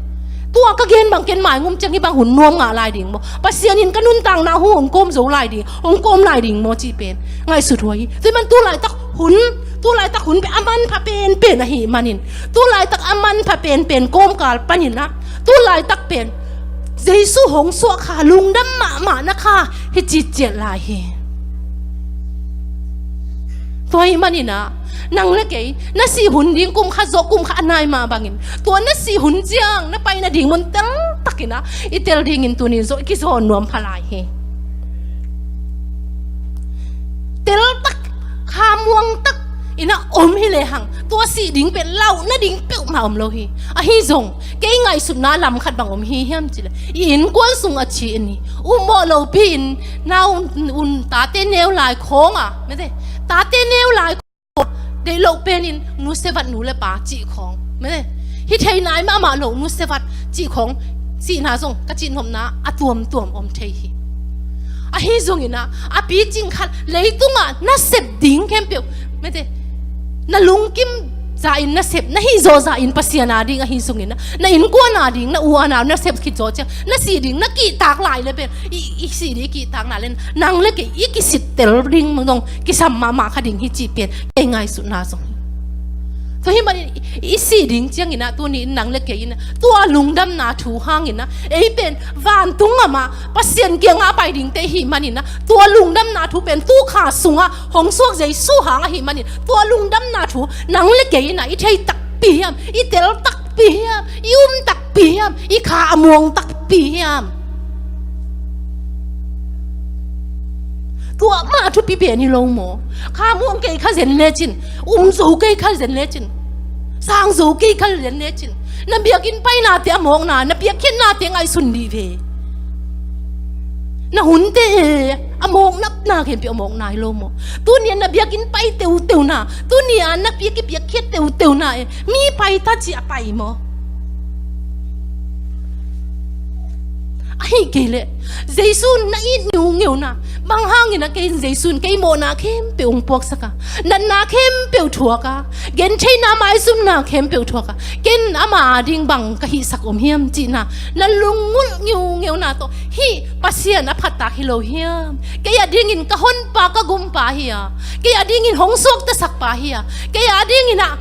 tua ka gen bang ken maikum ciang hih bang hun nuam ngah lai ding maw? Pasian in ka nuntakna hu hong kawm zo lai ding, hong kawm lai ding maw cih pen ngaihsut huai hi. Tua man tu laitak hun, tu laitak hun pen a manpha penpen ahih manin, tu laitak a manpha penpen kawmkal panin ah, tu laitak pen Jesu hong suah kha, lungdam mahmah na kha hi citciat lai hi. Tua ahih manin ah, nang le kei na sih hun ding kum khat zawh kum khat a nai mah bangin, tua na sih hun ciang na pai nading mun teltakin ah i tel dingin tuni-in zawh i kizawh nuam pha lai hi. Teltak, khamuangtak in ah om hi lehang, tua sih ding pen lauh nading peuhmah om lo hi. Ahi zong kei ngaihsutna lam khat bang om hi hiam cih leh, i innkuan sung a ci-in hi, upmawh lopi-in nau un, tate neu lai khawng a, mete, tate neu lai khawng, deih loh penin nusia vat nu le pa cih khawng, mete, hi thei nai mahmah loh nusia vat cih khawng, sihna zong ka cihnopna a tuamtuam om thei hi. Ahi zongin ah, a picing khat leitungah na sep ding khempeuh, mete, na lungkim zahin na sep, na hih zawh zahin Pasian a ding ahi zongin ah, na innkuan a ding, na u a nau na sep khit zawh ciang, na sih ding na kihtak lai le pen, i, i sih ding i kihtakna le nang le kei i kisittel ding zong kisam mahmah kha ding hi cih pen kei ngaihsutna zong hi. Tua ahih manin i, i sih ding ciangin ah tuni-in nang le kei in ah tua lungdamna thu hangin ah ei pen vantung gam ah Pasian kiangah a pai dingte i hih manin ah, tua lungdamna thu pen tu kha sungah hong suak Jesu hang ahih manin, tua lungdamna thu nang le kei in ah i thei takpi hiam, i tel takpi hiam, i um takpi hiam, i kha a muang takpi hiam? Tua mah thupi pen hi lo maw? Kha muang kei kha zen lecin, um zo kei kha zen lecin, sang zo kei kha zen lecin, na biakinn painate a mawkna, na piakkhiatnate ngaihsun dih ve. Na hunte e, a mawkna, na khempeuh a mawkna hi lo maw? Tuni-a na biakinn pai teuteuna, tuni-a na piak, i piakkhiat teuteuna e, mi pai ta ci a pai maw? Ahi kei leh Jesu na it ngeungeuna, bang hangin a kei in Jesu in kei mawhna khempeuh hong puaksak a, natna khempeuh thuak a, gentheihna maizumna khempeuh thuak a, ken ama a ding bang ka hihsak om hiam cihna na lungngulh ngeungeuna tawh hih Pasian a phattak hi lo hiam? Kei a dingin ka honpa, ka gumpa hi a, kei a dingin hong suaktasak pa hi a, kei a dingin ah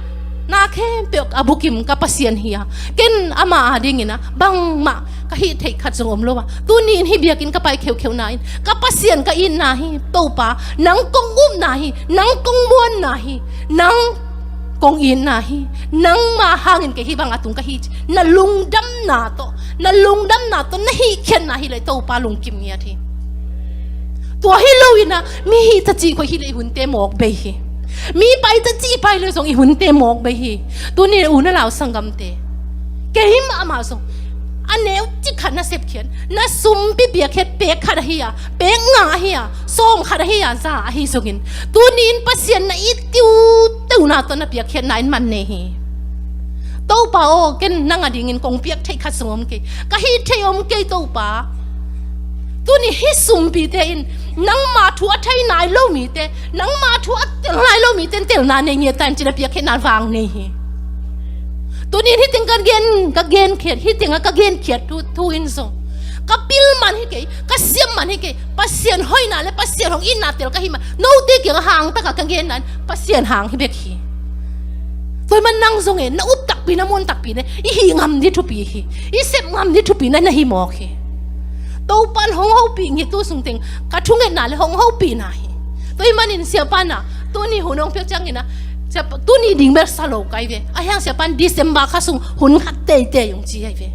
na khempeuh a bukim ka Pasian hi a, ken ama a dingin ah bangmah ka hih theih khat zong om lo a, tuni-in hih biakinn ka pai kheukheuhna in ka Pasian ka itna hi. Topa, nang kong upna hi, nang kong muanna hi, nang kong itna hi, nangma hangin kei hih bang a tung ka hi ci, na lungdamna tawh, na lungdamna tawh na hihkhiatna hi leh Topa lungkim ngiat hi. Tua hi lo-in ah mi hih ta cih khawng hi leh i hunte mawk bei hi. Mi pai ta cih pai leh zong i hunte mawk bei hi. Tuni u na lau sanggamte, keimah mah zong a neu cik khat na sepkhiat, na sumpi piakkhiat, pek khat ahi a, pek nga ahi a, sawm khat ahi a, za ahi zongin, tuni-in Pasian na it tiuteuna tawh na piakkhiatna in man nei hi. Topa aw, ken nang a dingin kong piak theih khat zong om kei, ka hih theih om kei Topa. Tuni hih sumpite in nangma thu a thei nai lo mite, nangma thu a tel nai lo mite in telna nei ngiat ta in ci-in a piakkhiatna vang nei hi. Tuni-in hih teng ka gen, ka genkhiat, hih tengah ka genkhiat thu, thu in zong ka pil man hi kei, ka siam man hi kei. Pasian hoihna le Pasian hong itna tel ka hih man, note kiangah hangtakah ka genna in Pasian hang hi bek hi. Tua ahih man nang zong e, na up takpi, na muan takpi le i hih ngam ding thupi hi. I sep ngam ding thupi na, na hi mawk hi. Topa in hong hopih ngiat, tu sung teng ka thungetna le hong hopihna hi. Tua ahih manin Siapa in ah tuni hun hong piak ciangin ah, Siapa, tuni ding bel sa lo kai ve. Ahi hang Siapa in December kha sung hun khat teitei ung ci ahi ve.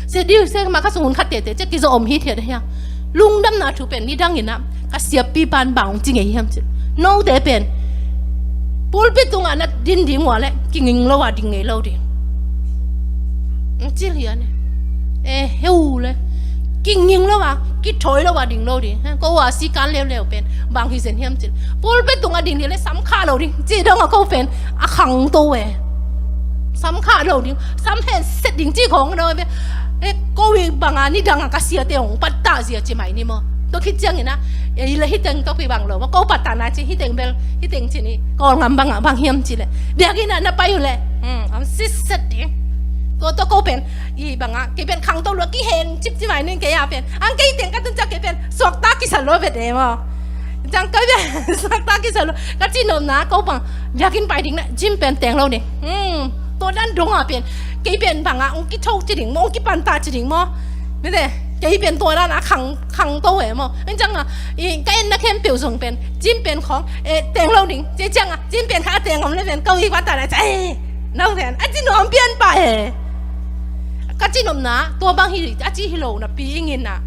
Sia December kha sung hun khat teitei ci-a kizawh om hithiat ahi hang. Lungdamna thu pen nidangin ah ka siapipa in bang hong ci ngei hiam cih leh, note pen pulpit tungah na din ding uh leh kinging lo a ding ngei lo ding. Hong ci lian e. E heu le, kinging lo a, kithawi lo a ding lo ding. He, ko a sikan leuleu pen bang hi zen hiam cih leh, pulpit tungah ding ding le sam khah lo ding. Ci dong a ko pen a khangto e. Sam khah lo ding, sam hen set ding ci khawng lo ve. E, ko i bang a nidang a ka siate hong pattah zia ci mai ni maw? Tua khit ciangin ah, e, i le hih teng tawh kibang lo maw? Ko pattahna ci, hih teng bel, hih teng ci ni, Kawlgam bangah bang hiam cih leh, biakinn ah na pai uh leh, hmm, am sitset ding. Tua tawh ko pen i bangah kei pen khangto lua, kiheng cip ci mai ning kei a pen. Ang kei teng ka tun ciang kei pen suakta kisa lua vet e maw? Ciang kei pen suakta kisa lua. Ka cihnopna ko bang biakinn pai ding na gym pen teng lo ding. Hmm, tua dan dong a pen kei pen bangah hong kitho ci ding maw, hong kipattah ci ding maw? Mite, Kei pen tua dan a khang, khangto e maw. Eng ciang a, i, ka etna khempeuh zong pen, cin pen khawng, e, teng lo ding. Ci ciang a, cin pen kha a teng om le pen, ko i pan ta na, e, no pen, a ci nuam pian pah e. Ka ci nopna, tua bang hi, a ci hi lo napi ing in a.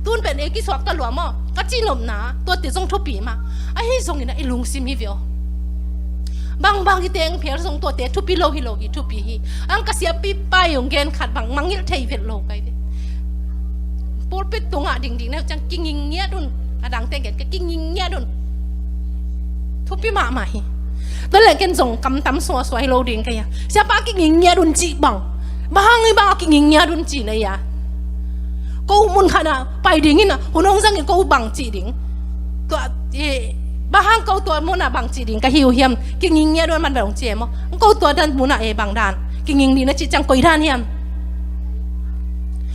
Tun pen e kisuak ta lua maw. Ka ci nopna, tuate zong thupi mah. Ahi zongin a i lungsim hi ve aw. Bangbang i teng phial zong tuate thupi lo hi lo hi, thupi hi. Ang ka siapipa i hong gen khat bang mangngilh thei vet lo ka hi ve. Pulpit tungah dingding na ciang kinging ngiat un. A dang teng gen ka kinging ngiat un. Thupi mahmah hi. Tua leh ken zong kam tam suasua hi lo ding ka hi a. Siapa kinging ngiat un cih bang. Bang hang i bang a kinging ngiat un cih na hi a. Ko mun khat ah pai ding in a, hun hong zang in ko bang cih ding. Tua, e, bang hang ko tua mun ah bang cih ding ka hi uh hiam. Kinging ngiat un man bang hong ci e maw. Ko tua dan mun ah e bang dan. Kinging ding na cih ciang koi dan hiam.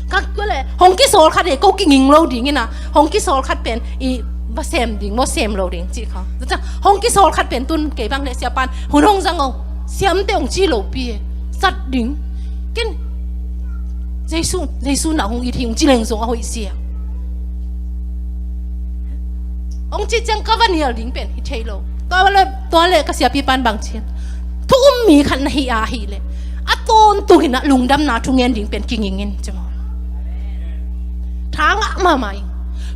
Ka tua leh, hong kisawl khat e, ko kinging lo ding in a, hong kisawl khat pen, i va sem ding, maw sem lo ding, cih kha. Tua ciang, hong kisawl khat pen tun kei bang leh siapan, hun hong zang o, siamte hong ci lo pi e, sat ding. Ken, Jesu, Jesu na hong it hi hong ci leng zong a hoih sia. Hong ci ciang ka va nial ding pen hi thei lo. Tua leh, tua leh ka siapipan bang ci. Thu um mi khat na hi a hi leh. A tawntung in a lungdamna thu ngen ding pen kinging in ci maw. Tha ngah mahmah ing.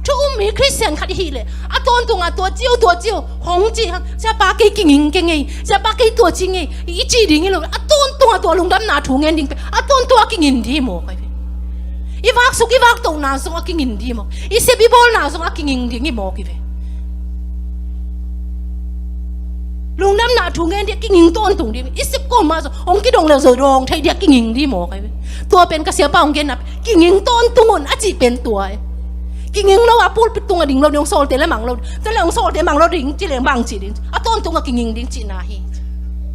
Thu um mi Khristian khat hi leh. A tawntung a tua ci o, tua ci o. Hong ci hang. Siapa kei kinging kei ngei. Siapa kei tua ci ngei. I ci ding hi lo. A tawntung a tua lungdamna thu ngen ding pen. A tawntung a kinging ding maw kai ve. I vaksuk i vaktohna zong a kinging ding maw. I sep i bawlna zong a kinging ding hi maw kai ve. Lungdamna thu ngen ding a kinging tawntung ding. I sep kawm mah zong hong kidong leh zong dong thei ding a kinging ding maw kai ve. Tua pen ka siapa hong genna kinging tawntung un a cih pen tua e. Kinging lo a pulpit tungah ding lo ding hong sawlte leh mang lo. Tua leh hong sawlte mang lo ding ci leh bang ci ding. A tawntung a kinging ding cihna hi.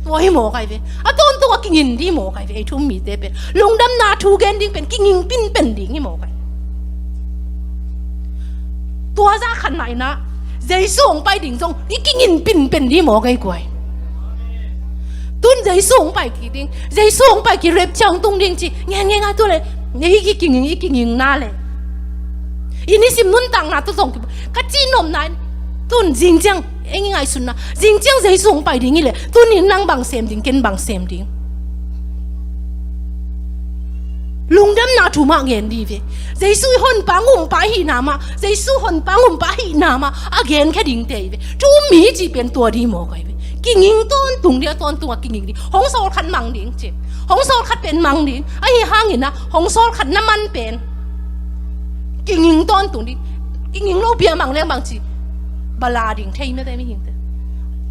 Tua hi maw kai ve. A tawntung a kinging ding maw kai ve. Ei thu um mite pen. Lungdamna thu gen ding pen kinging pinpen ding hi maw kai. Tua zah khat mah in a. Jesu hong pai ding zong i kinging pinpen ding maw kai guai. Tun Jesu hong pai kik ding. Jesu hong pai kik rapture hong tung ding ci. Ngen ngen a tua leh. Ei i kinging, i kinging na leh. I nisim nuntakna tawh zong ki, ka cih nopna in, tun zing ciang, eng i ngaihsutna, zing ciang Jesu hong pai ding hi leh, tuni in nang bang sem ding, ken bang sem ding. Lungdamna thu mah ngen ding ve. Jesu i honpa ngumpa ahihna mah, Jesu honpa ngumpa ahihna mah, a genkhia dingte hi ve. Thu um mi cih pen tua ding maw kai ve. Kinging tawntung ding, a tawntung a kinging ding. Hong sawl khat mang ding ci. Hong sawl khat pen mang ding. Ahi hangin a, hong sawl khat na man pen. Kinging tawntung ding. Kinging lo bia mang leng bang ci. Bala ding thei mete mihingte.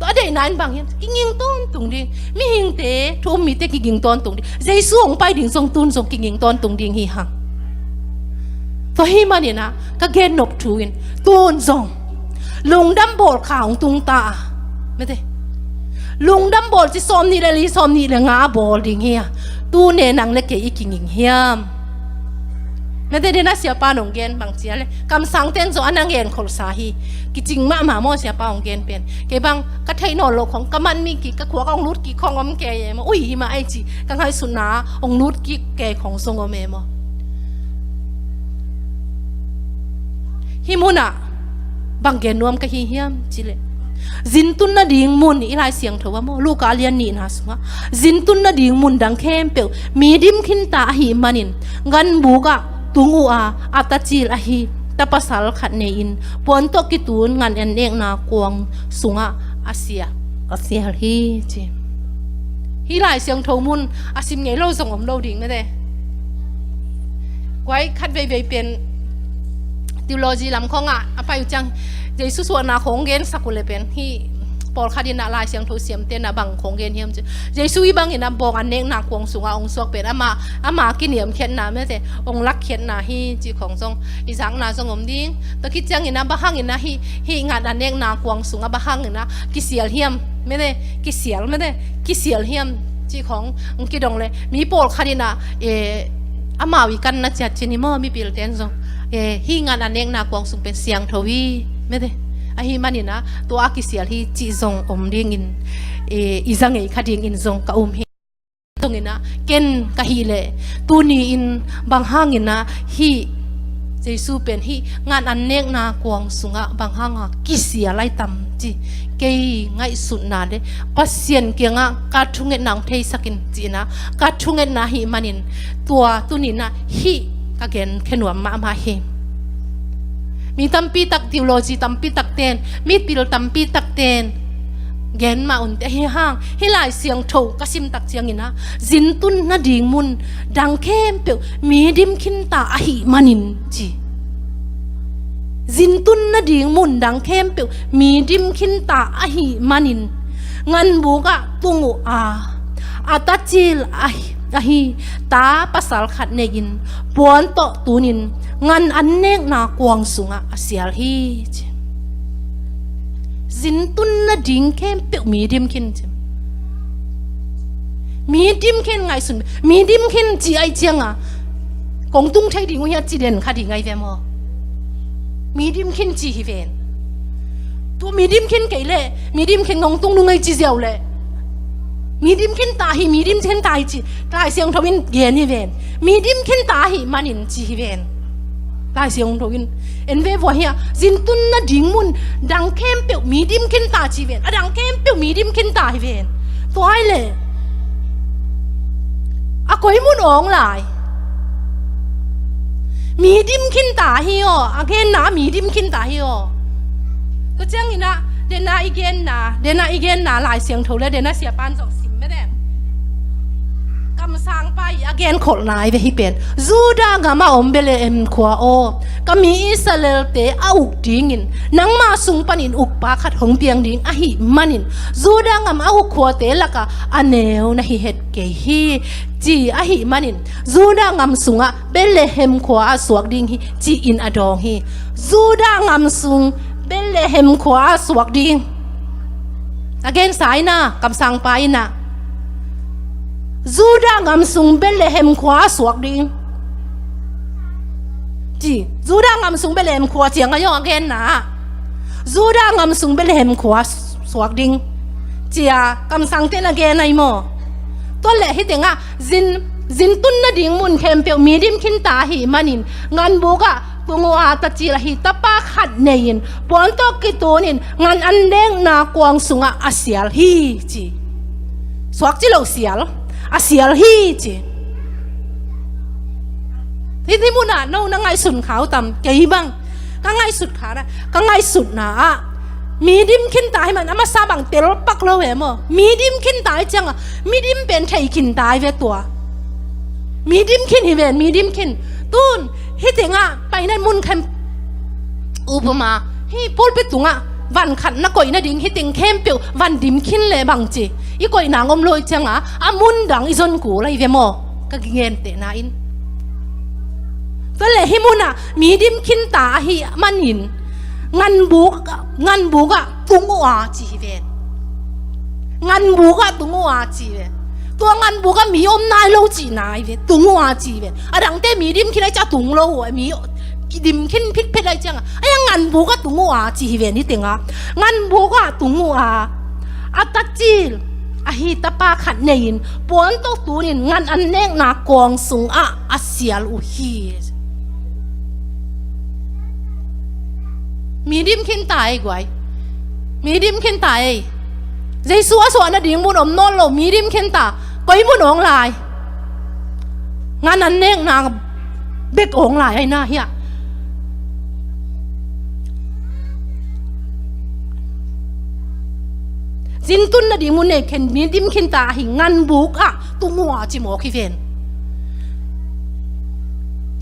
Tua deihna in bang hiam. Kinging tawntung ding. Mihingte, thu um mite kinging tawntung ding. Jesu hong pai ding zong tun zong kinging tawntung ding hi hang. Tua hi manin a, ka gen nop thu in. Tun zong. Lungdam bawl kha hong tung ta a. Mete. Lungdam bawl ci sawm nih le li, sawm nih le nga bawl ding hi a. Tuni nang le kei i kinging hiam. Mete dena siapa nong gen bang cia le. Kamsang ten zong a nang gen kholsa hi. Kicing mahmah maw siapa hong gen pen. Kei bang ka theih nawn lo khong, ka man mi ki, ka khua ka hong lut ki khong om kei e maw. Ui hi mah ai ci. Ka ngaihsutna hong lut ki kei khong zong om e maw. Hih munah bang gen nuam ka hi hiam cileh, zintun nading mun i Lai Siangtho ah maw, Luka lian nihna sungah zintun nading mun dang khempeuh mi dim khinta ahih manin ganbuk ah tung uh a, a tacil ahi tapasal khat nei-in puan tawh kitun ngan an nekna kuang sungah a sia, a sial hi ci. Hih Lai Siangtho mun a sim ngei lo zong om lo ding mete. Guai khat veivei pen theology lam khawngah a pai uh ciang Jesu suahna khawng gensak uh le pen hih pawlkhat inah Lai Siangtho siamte inah bang khawng gen hiam ci. Jesu hih bangin a bawng an nekna kuang sungah hong suak pen ama, ama kiniamkhiatna mete, hong lakkhiatna hi ci khawng zong i zakna zong om ding. Tua khit ciangin a bang hangin a hih, hih ngat an nekna kuang sungah bang hangin a kisial hiam mete, kisial mete, kisial hiam ci khawng hong kidong le mi pawlkhat inah, e, amau i kanna ciat cin hi maw, mipilten zong, e, hih ngat an nekna kuang sung pen siangtho hi mete. Ahi manin a tua a kisial hi cih zong om dingin, e, i za ngei kha dingin zong ka um hi. Zongin a ken ka hih leh tuni-in bang hangin a hih Jesu pen hih ngan an nekna kuang sungah bang hanga kisial ai tam ci. Kei ngaihsutna le Pasian kiangah ka thungetna hong theisak in ci-in ah, ka thungetna ahih manin tua tuni-in ah hih ka gen khenuam mahmah hi. Mi tampi tak, theology tampi tak ten, mipil tampi tak ten gen mah un teh, ahi hang hih Lai Siangtho ka sim tak ciangin ah, zintun nading mun dang khempeuh mi dim khinta ahih manin ci. Zintun nading mun dang khempeuh mi dim khinta ahih manin, nganbuk ah tung uh a, a tacil ahi, ahi ta pasal khat nei-in, puan tawh tunin ngan an nekna kuang sungah a sial hi ci. Zintun nading khempeuh mi dim khin ci. Mi dim khin ngaihsun, mi dim khin ci ai cianga kong tung thei ding uh hia ci den kha ding ai ve maw? Mi dim khin ci hi ven. Tu mi dim khin kei leh, mi dim khin ngong tung nung ai ci ziau leh, mi dim khinta hi, mi dim khinta hi ci, Lai Siangtho in gen hi ven. Mi dim khinta ahih manin ci hi ven. Lai Siangtho in en ve vua hia, zintun nading mun dang khempeuh mi dim khinta ci ven. A dang khempeuh mi dim khinta hi ven. Tua ai leh a koi mun awng lai? Mi dim khinta hi aw, a genna mi dim khinta hi aw. Tua ciangin ah, dena i genna, dena i genna Lai Siangtho le dena siapan zong sim mede. Kamsangpa i a genkholhna ai ve hih pen. Judah gam a om Bethlehem khua aw, ka mi Israelte a uk dingin nangma sung panin ukpa khat hong piang ding ahih manin, Judah gam a uk khuate lakah a neu na hi het kei hi, ci ahih manin, Judah gam sungah Bethlehem khua ah suak ding hi, ci-in a dawng hi. Judah gam sung Bethlehem khua ah suak ding. A gensa in ah, kamsangpa in ah, Judah gam sung Bethlehem khua ah suak ding ci. Judah gam sung Bethlehem khua ciang a yawng a genna ah, Judah gam sung Bethlehem khua suak ding ci-a kamsangte na gen ai maw? Tua leh hih tengah zin, zintun nading mun khempeuh mi dim khinta ahih manin, nganbuk ah tung uh a, tacil ahi tapa khat nei-in, puan tawh kitunin ngan an nekna kuang sungah a sial hi ci. Suak ci lo, sial. A sial hi ci. Hih, hih munah no na ngaihsun kha uh tam? Kei bang ka ngaihsut kha na, ka ngaihsutna ah mi dim khinta hi man a masa bang telpak lo ve maw? Mi dim khinta hi cianga mi dim pen thei khinta hi ve tua. Mi dim khin hi ven, mi dim khin. Tun hih tengah paina mun khem, upama hih pulpit tungah van khat na koih nading hih teng khempeuh van dim khin leh bang ci? I koih nang om lo i cianga a mun dang i zon kul ahi ve maw? Ka gentehna in. Tua leh hih munah mi dim khinta ahih manin nganbuk, nganbuk ah tung uh a ci hi ven. Nganbuk ah tung uh a ci hi ven. Tua nganbuk ah mi om nai lo cihna ahi ve, tung uh a ci hi ven. A dangte mi dim khin ai ciah tung lo uh a, mi kidim khin phitphet ai cianga, ai a nganbuk ah tung uh a ci hi ven. Hih tengah nganbuk ah tung uh a, a tacil ahi tapa khat nei-in puan tawh tunin ngan an nekna kuang sungah a sial uh hi. Mi dim khinta ei guai. Mi dim khinta ei. Jesu a suah nading mun om nawn lo, mi dim khinta. Koi mun awng lai? Ngan an nekna bek awng lai ai na hiah. Zintun nading mun nei khen, mi dim khinta ahi, nganbuk ah tung uh a ci mawk hi ven.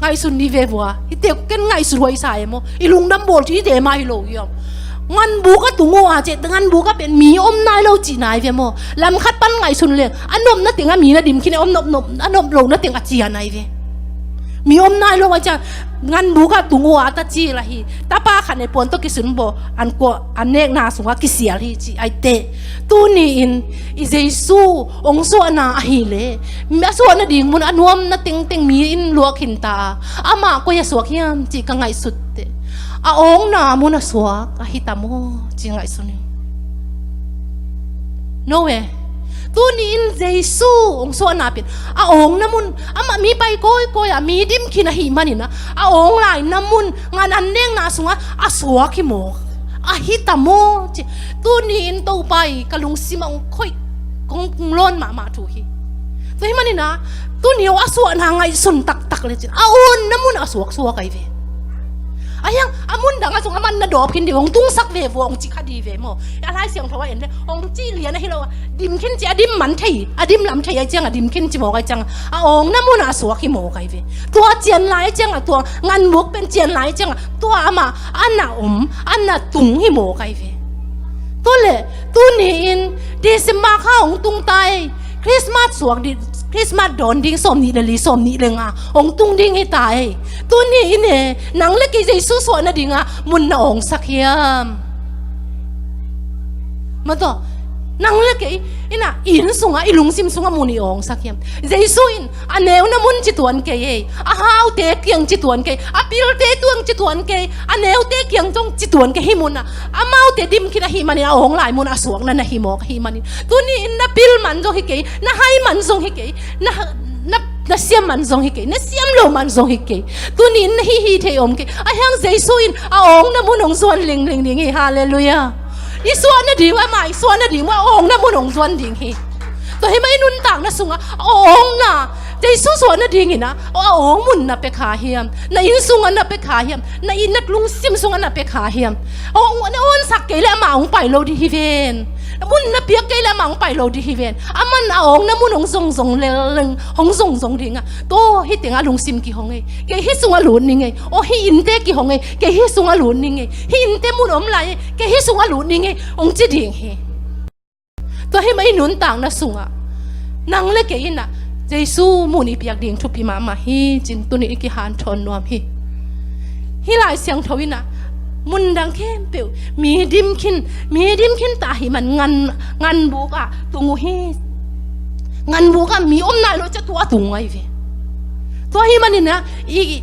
Ngaihsun ni ve vua. Hihte ken ngaihsut huai sa e maw? I lungdam bawl thite mah hi lo hiam? Nganbuk ah tung uh a ci, nganbuk ah pen mi om nai lo cihna ahi ve maw? Lam khat pan ngaihsun leng a nopna tengah mi na dim khin e, om nop, nop, a nop lohna teng a cian ahi ve. Mi om nai lo a cian, nganbuk ah tung uh a, a tacil ahi tapa khat nei, puan tawh kisun baw, an kuah, an nekna sungah kisial hi ci ai teh. Tuni-in i Jesu hong suahna ahih leh, a suah nading mun a nuamna tengteng mi in luah khinta a, amah koi a suak hiam cih ka ngaihsut teh, a awngna mun a suak ahi ta maw ci ngaihsun hi. No e. Tuni-in Jesu hong suahna pen a awngna mun, amah mi pai kawikawi a, mi dim khin ahih manin ah, a awng laina mun, ngan an nekna sungah a suak hi maw, a hi ta maw ci. Tuni-in Topa i ka lungsim ah hong khoih, hong lawn mahmah thu hi. Tua hih manin ah, tuni a suahna ngaihsun taktak lecin a awngna mun a suaksuak ahi ve. Ahi hang a mun dang ah zong aman na dawp khin dih, hong tungsak ve vua, hong ci kha dih ve maw. A Lai Siangtho ah en le, hong ci lian ahi lo a, dim khin ci, a dim man thei, a dim lam thei ahi ciang a, dim khin ci mawk ahi ciang a, a awngna mun a suak hi mawk ahi ve. Tua cian lai ahi ciang a, tua nganbuk pen cian lai ahi ciang a, tua amah a na om, a na tung hi mawk ahi ve. Tua leh tuni-in December kha hong tung ta ei. Christmas suak ding, Christmas dawn ding sawmnih le li, sawmnih le nga hong tung ding hi ta ei. Tuni-in e, nang le kei Jesu suah nading ah mun na awngsak hiam? Maw taw, nang le kei in ah, i inn sungah, i lungsim sungah mun i awngsak hiam? Jesu in a neuna mun ci tuan kei ei, a haute kiang ci tuan kei, a pilte tuang ci tuan kei, a neute kiang zong ci tuan kei. Hih mun ah amaute dim khin ahih manin, a awng lai mun a suakna na hi mawk ahih manin, tuni-in na pil man zong hi kei, na hai man zong hi kei, na, na, na siam man zong hi kei, na siam lo man zong hi kei. Tuni-in na hih hi thei om kei. Ahi hang Jesu in a awngna mun hong zuan lingling ding hi. Halleluiah. I suah nading, amah i suah nading, a awngna mun hong zuan ding hi. Tua hih mah i nuntakna sungah a awngna, Jesu suah nadingin ah a awng mun na pia kha hiam? Na inn sungah na pia kha hiam? Na inn, na lungsim sungah na pia kha hiam? A awng na awngsak kei leh amah hong pai lo ding hi ven. Na mun na piak kei leh amah hong pai lo ding hi ven. Aman a awngna mun hong zongzong leleng, hong zongzong ding ah, tua hih teng ah lungsim kihong ei, kei hih sungah lut ning ei. Aw, hih innte kihong ei, kei hih sungah lut ning ei. Hih innte mun om lai ei, kei hih sungah lut ning ei, hong ci ding hi. Tua hih mah i nuntakna sungah nang le kei in ah Jesu mun i piak ding thupi mahmah hi, ci-in tuni i kihanthawn nuam hi. Hih Lai Siangtho in ah mun dang khempeuh, mi dim khin, mi dim khin ta ahih man ngan, nganbuk ah tung uh hi. Nganbuk ah mi om nai lo ciang tua tung ahi ve. Tua hih manin ah i, i,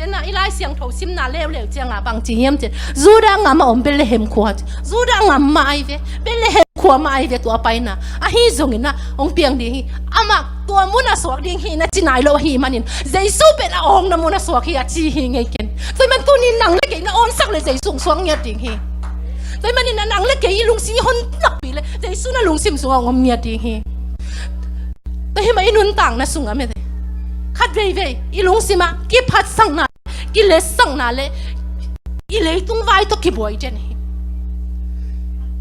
den ah i Lai Siangtho simna leuleu ciang ah bang ci hiam cih leh, Judah gam a om Bethlehem khua, Judah gam mah ahi ve, Bethlehem khua mah ahi ve, tua paina. Ahi zongin ah hong piang ding hi. Amah tua mun a suak ding hi na ci nai lo ahih manin, Jesu pen a awngna mun a suak hi a ci hi ngei ken. Tua hih man tuni-in nang le kei na awngsak leh Jesu hong suak ngiat ding hi. Tua hih manin ah nang le kei i lungsim i hon nakpi leh Jesu na lungsim sungah hong om ngiat ding hi. Tua hih mah i nuntakna sungah mete, khat veivei i lungsim ah kiphatsakna, kiletsakna le i leitung vai tawh kibuai den hi.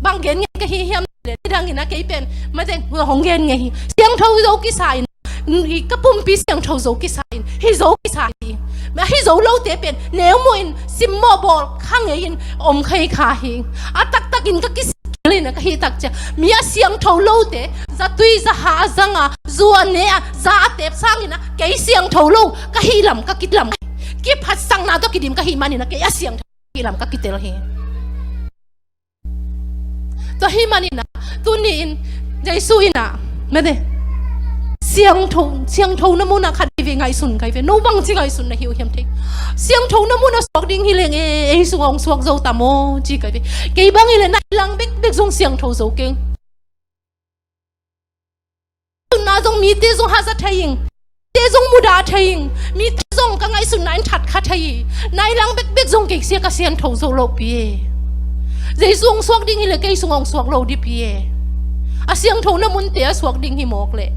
Bang gen ngei ka hi hiam leh, nidangin ah kei pen mate hong gen ngei hi. Siangtho zo kisa in, i ka pumpi siangtho zo kisa in, hi zo kisa hi. Mah hi zo lote pen neu mawh in simmawh bawl kha ngei in om kha hi kha hi. A taktakin ka kisial in ah ka hih tak ciang, mi a siangtho lote zatui zaha a zang a, zu a ne a, za a tep sangin ah kei siangtho lo ka hih lam ka kitel hi. Kiphatsakna tawh kidim ka hih manin ah kei a siangtho ka hih lam ka kitel hi. Tua hih manin ah tuni-in Jesu in ah mate, siangtho, siangthona mun ah khat veivei ngaihsun ka hi ve. No bangci ngaihsun na hi uh hiam thei? Siangthona mun a suak ding hi leng e, ei sungah hong suak zo ta maw ci ka hi ve. Kei bang hi leh nai lang bekbek zong siangtho zo keng. Ngaihsutna zong mite zong haza thei ing, mite zong mudah thei ing, mite zong ka ngaihsutna in that kha thei hi. Nai lang bekbek zong kei sia ka siangtho zo lo pi e. Jesu hong suak ding hi leh kei sungah hong suak lo dih pi e. A siangthona munte a suak ding hi mawk leh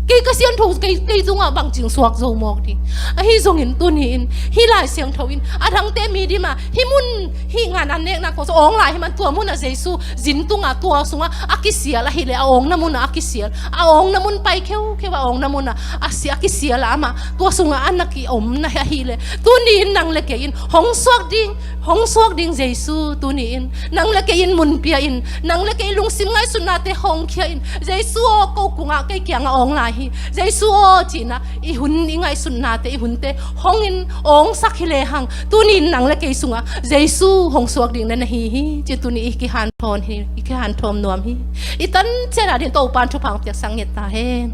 kei ka siangtho, kei, kei sungah bangci hong suak zo mawk ding. Ahi zongin tuni-in hih Lai Siangtho in a dangte mi dim a, hih mun, hih ngan an nekna kong sung awng lai hi man, tua mun ah Jesu zin tung a, tua sungah a kisial ahih leh, a awngna mun ah a kisial, a awngna mun pai kheukheu a, awngna mun ah a si, a kisial a, amah tua sungah a na kiomna ahih leh, tuni-in nang le kei in hong suak ding, hong suak ding Jesu tuni-in nang le kei in mun pia in, nang le kei lungsim ngaihsutnate hong khia in, Jesu aw, ko kungah, kei kiangah awng lai hi, Jesu aw, ci-in ah i hun, i ngaihsutnate, i hunte hong in awngsak hi lehang, tuni-in nang le kei sungah Jesu hong suak ding na na hi hi, ci tuni i kihanthawn hi, i kihanthawn nuam hi. I tan ciat a ding Topa'n thupha hong piaksak ngiat ta hen.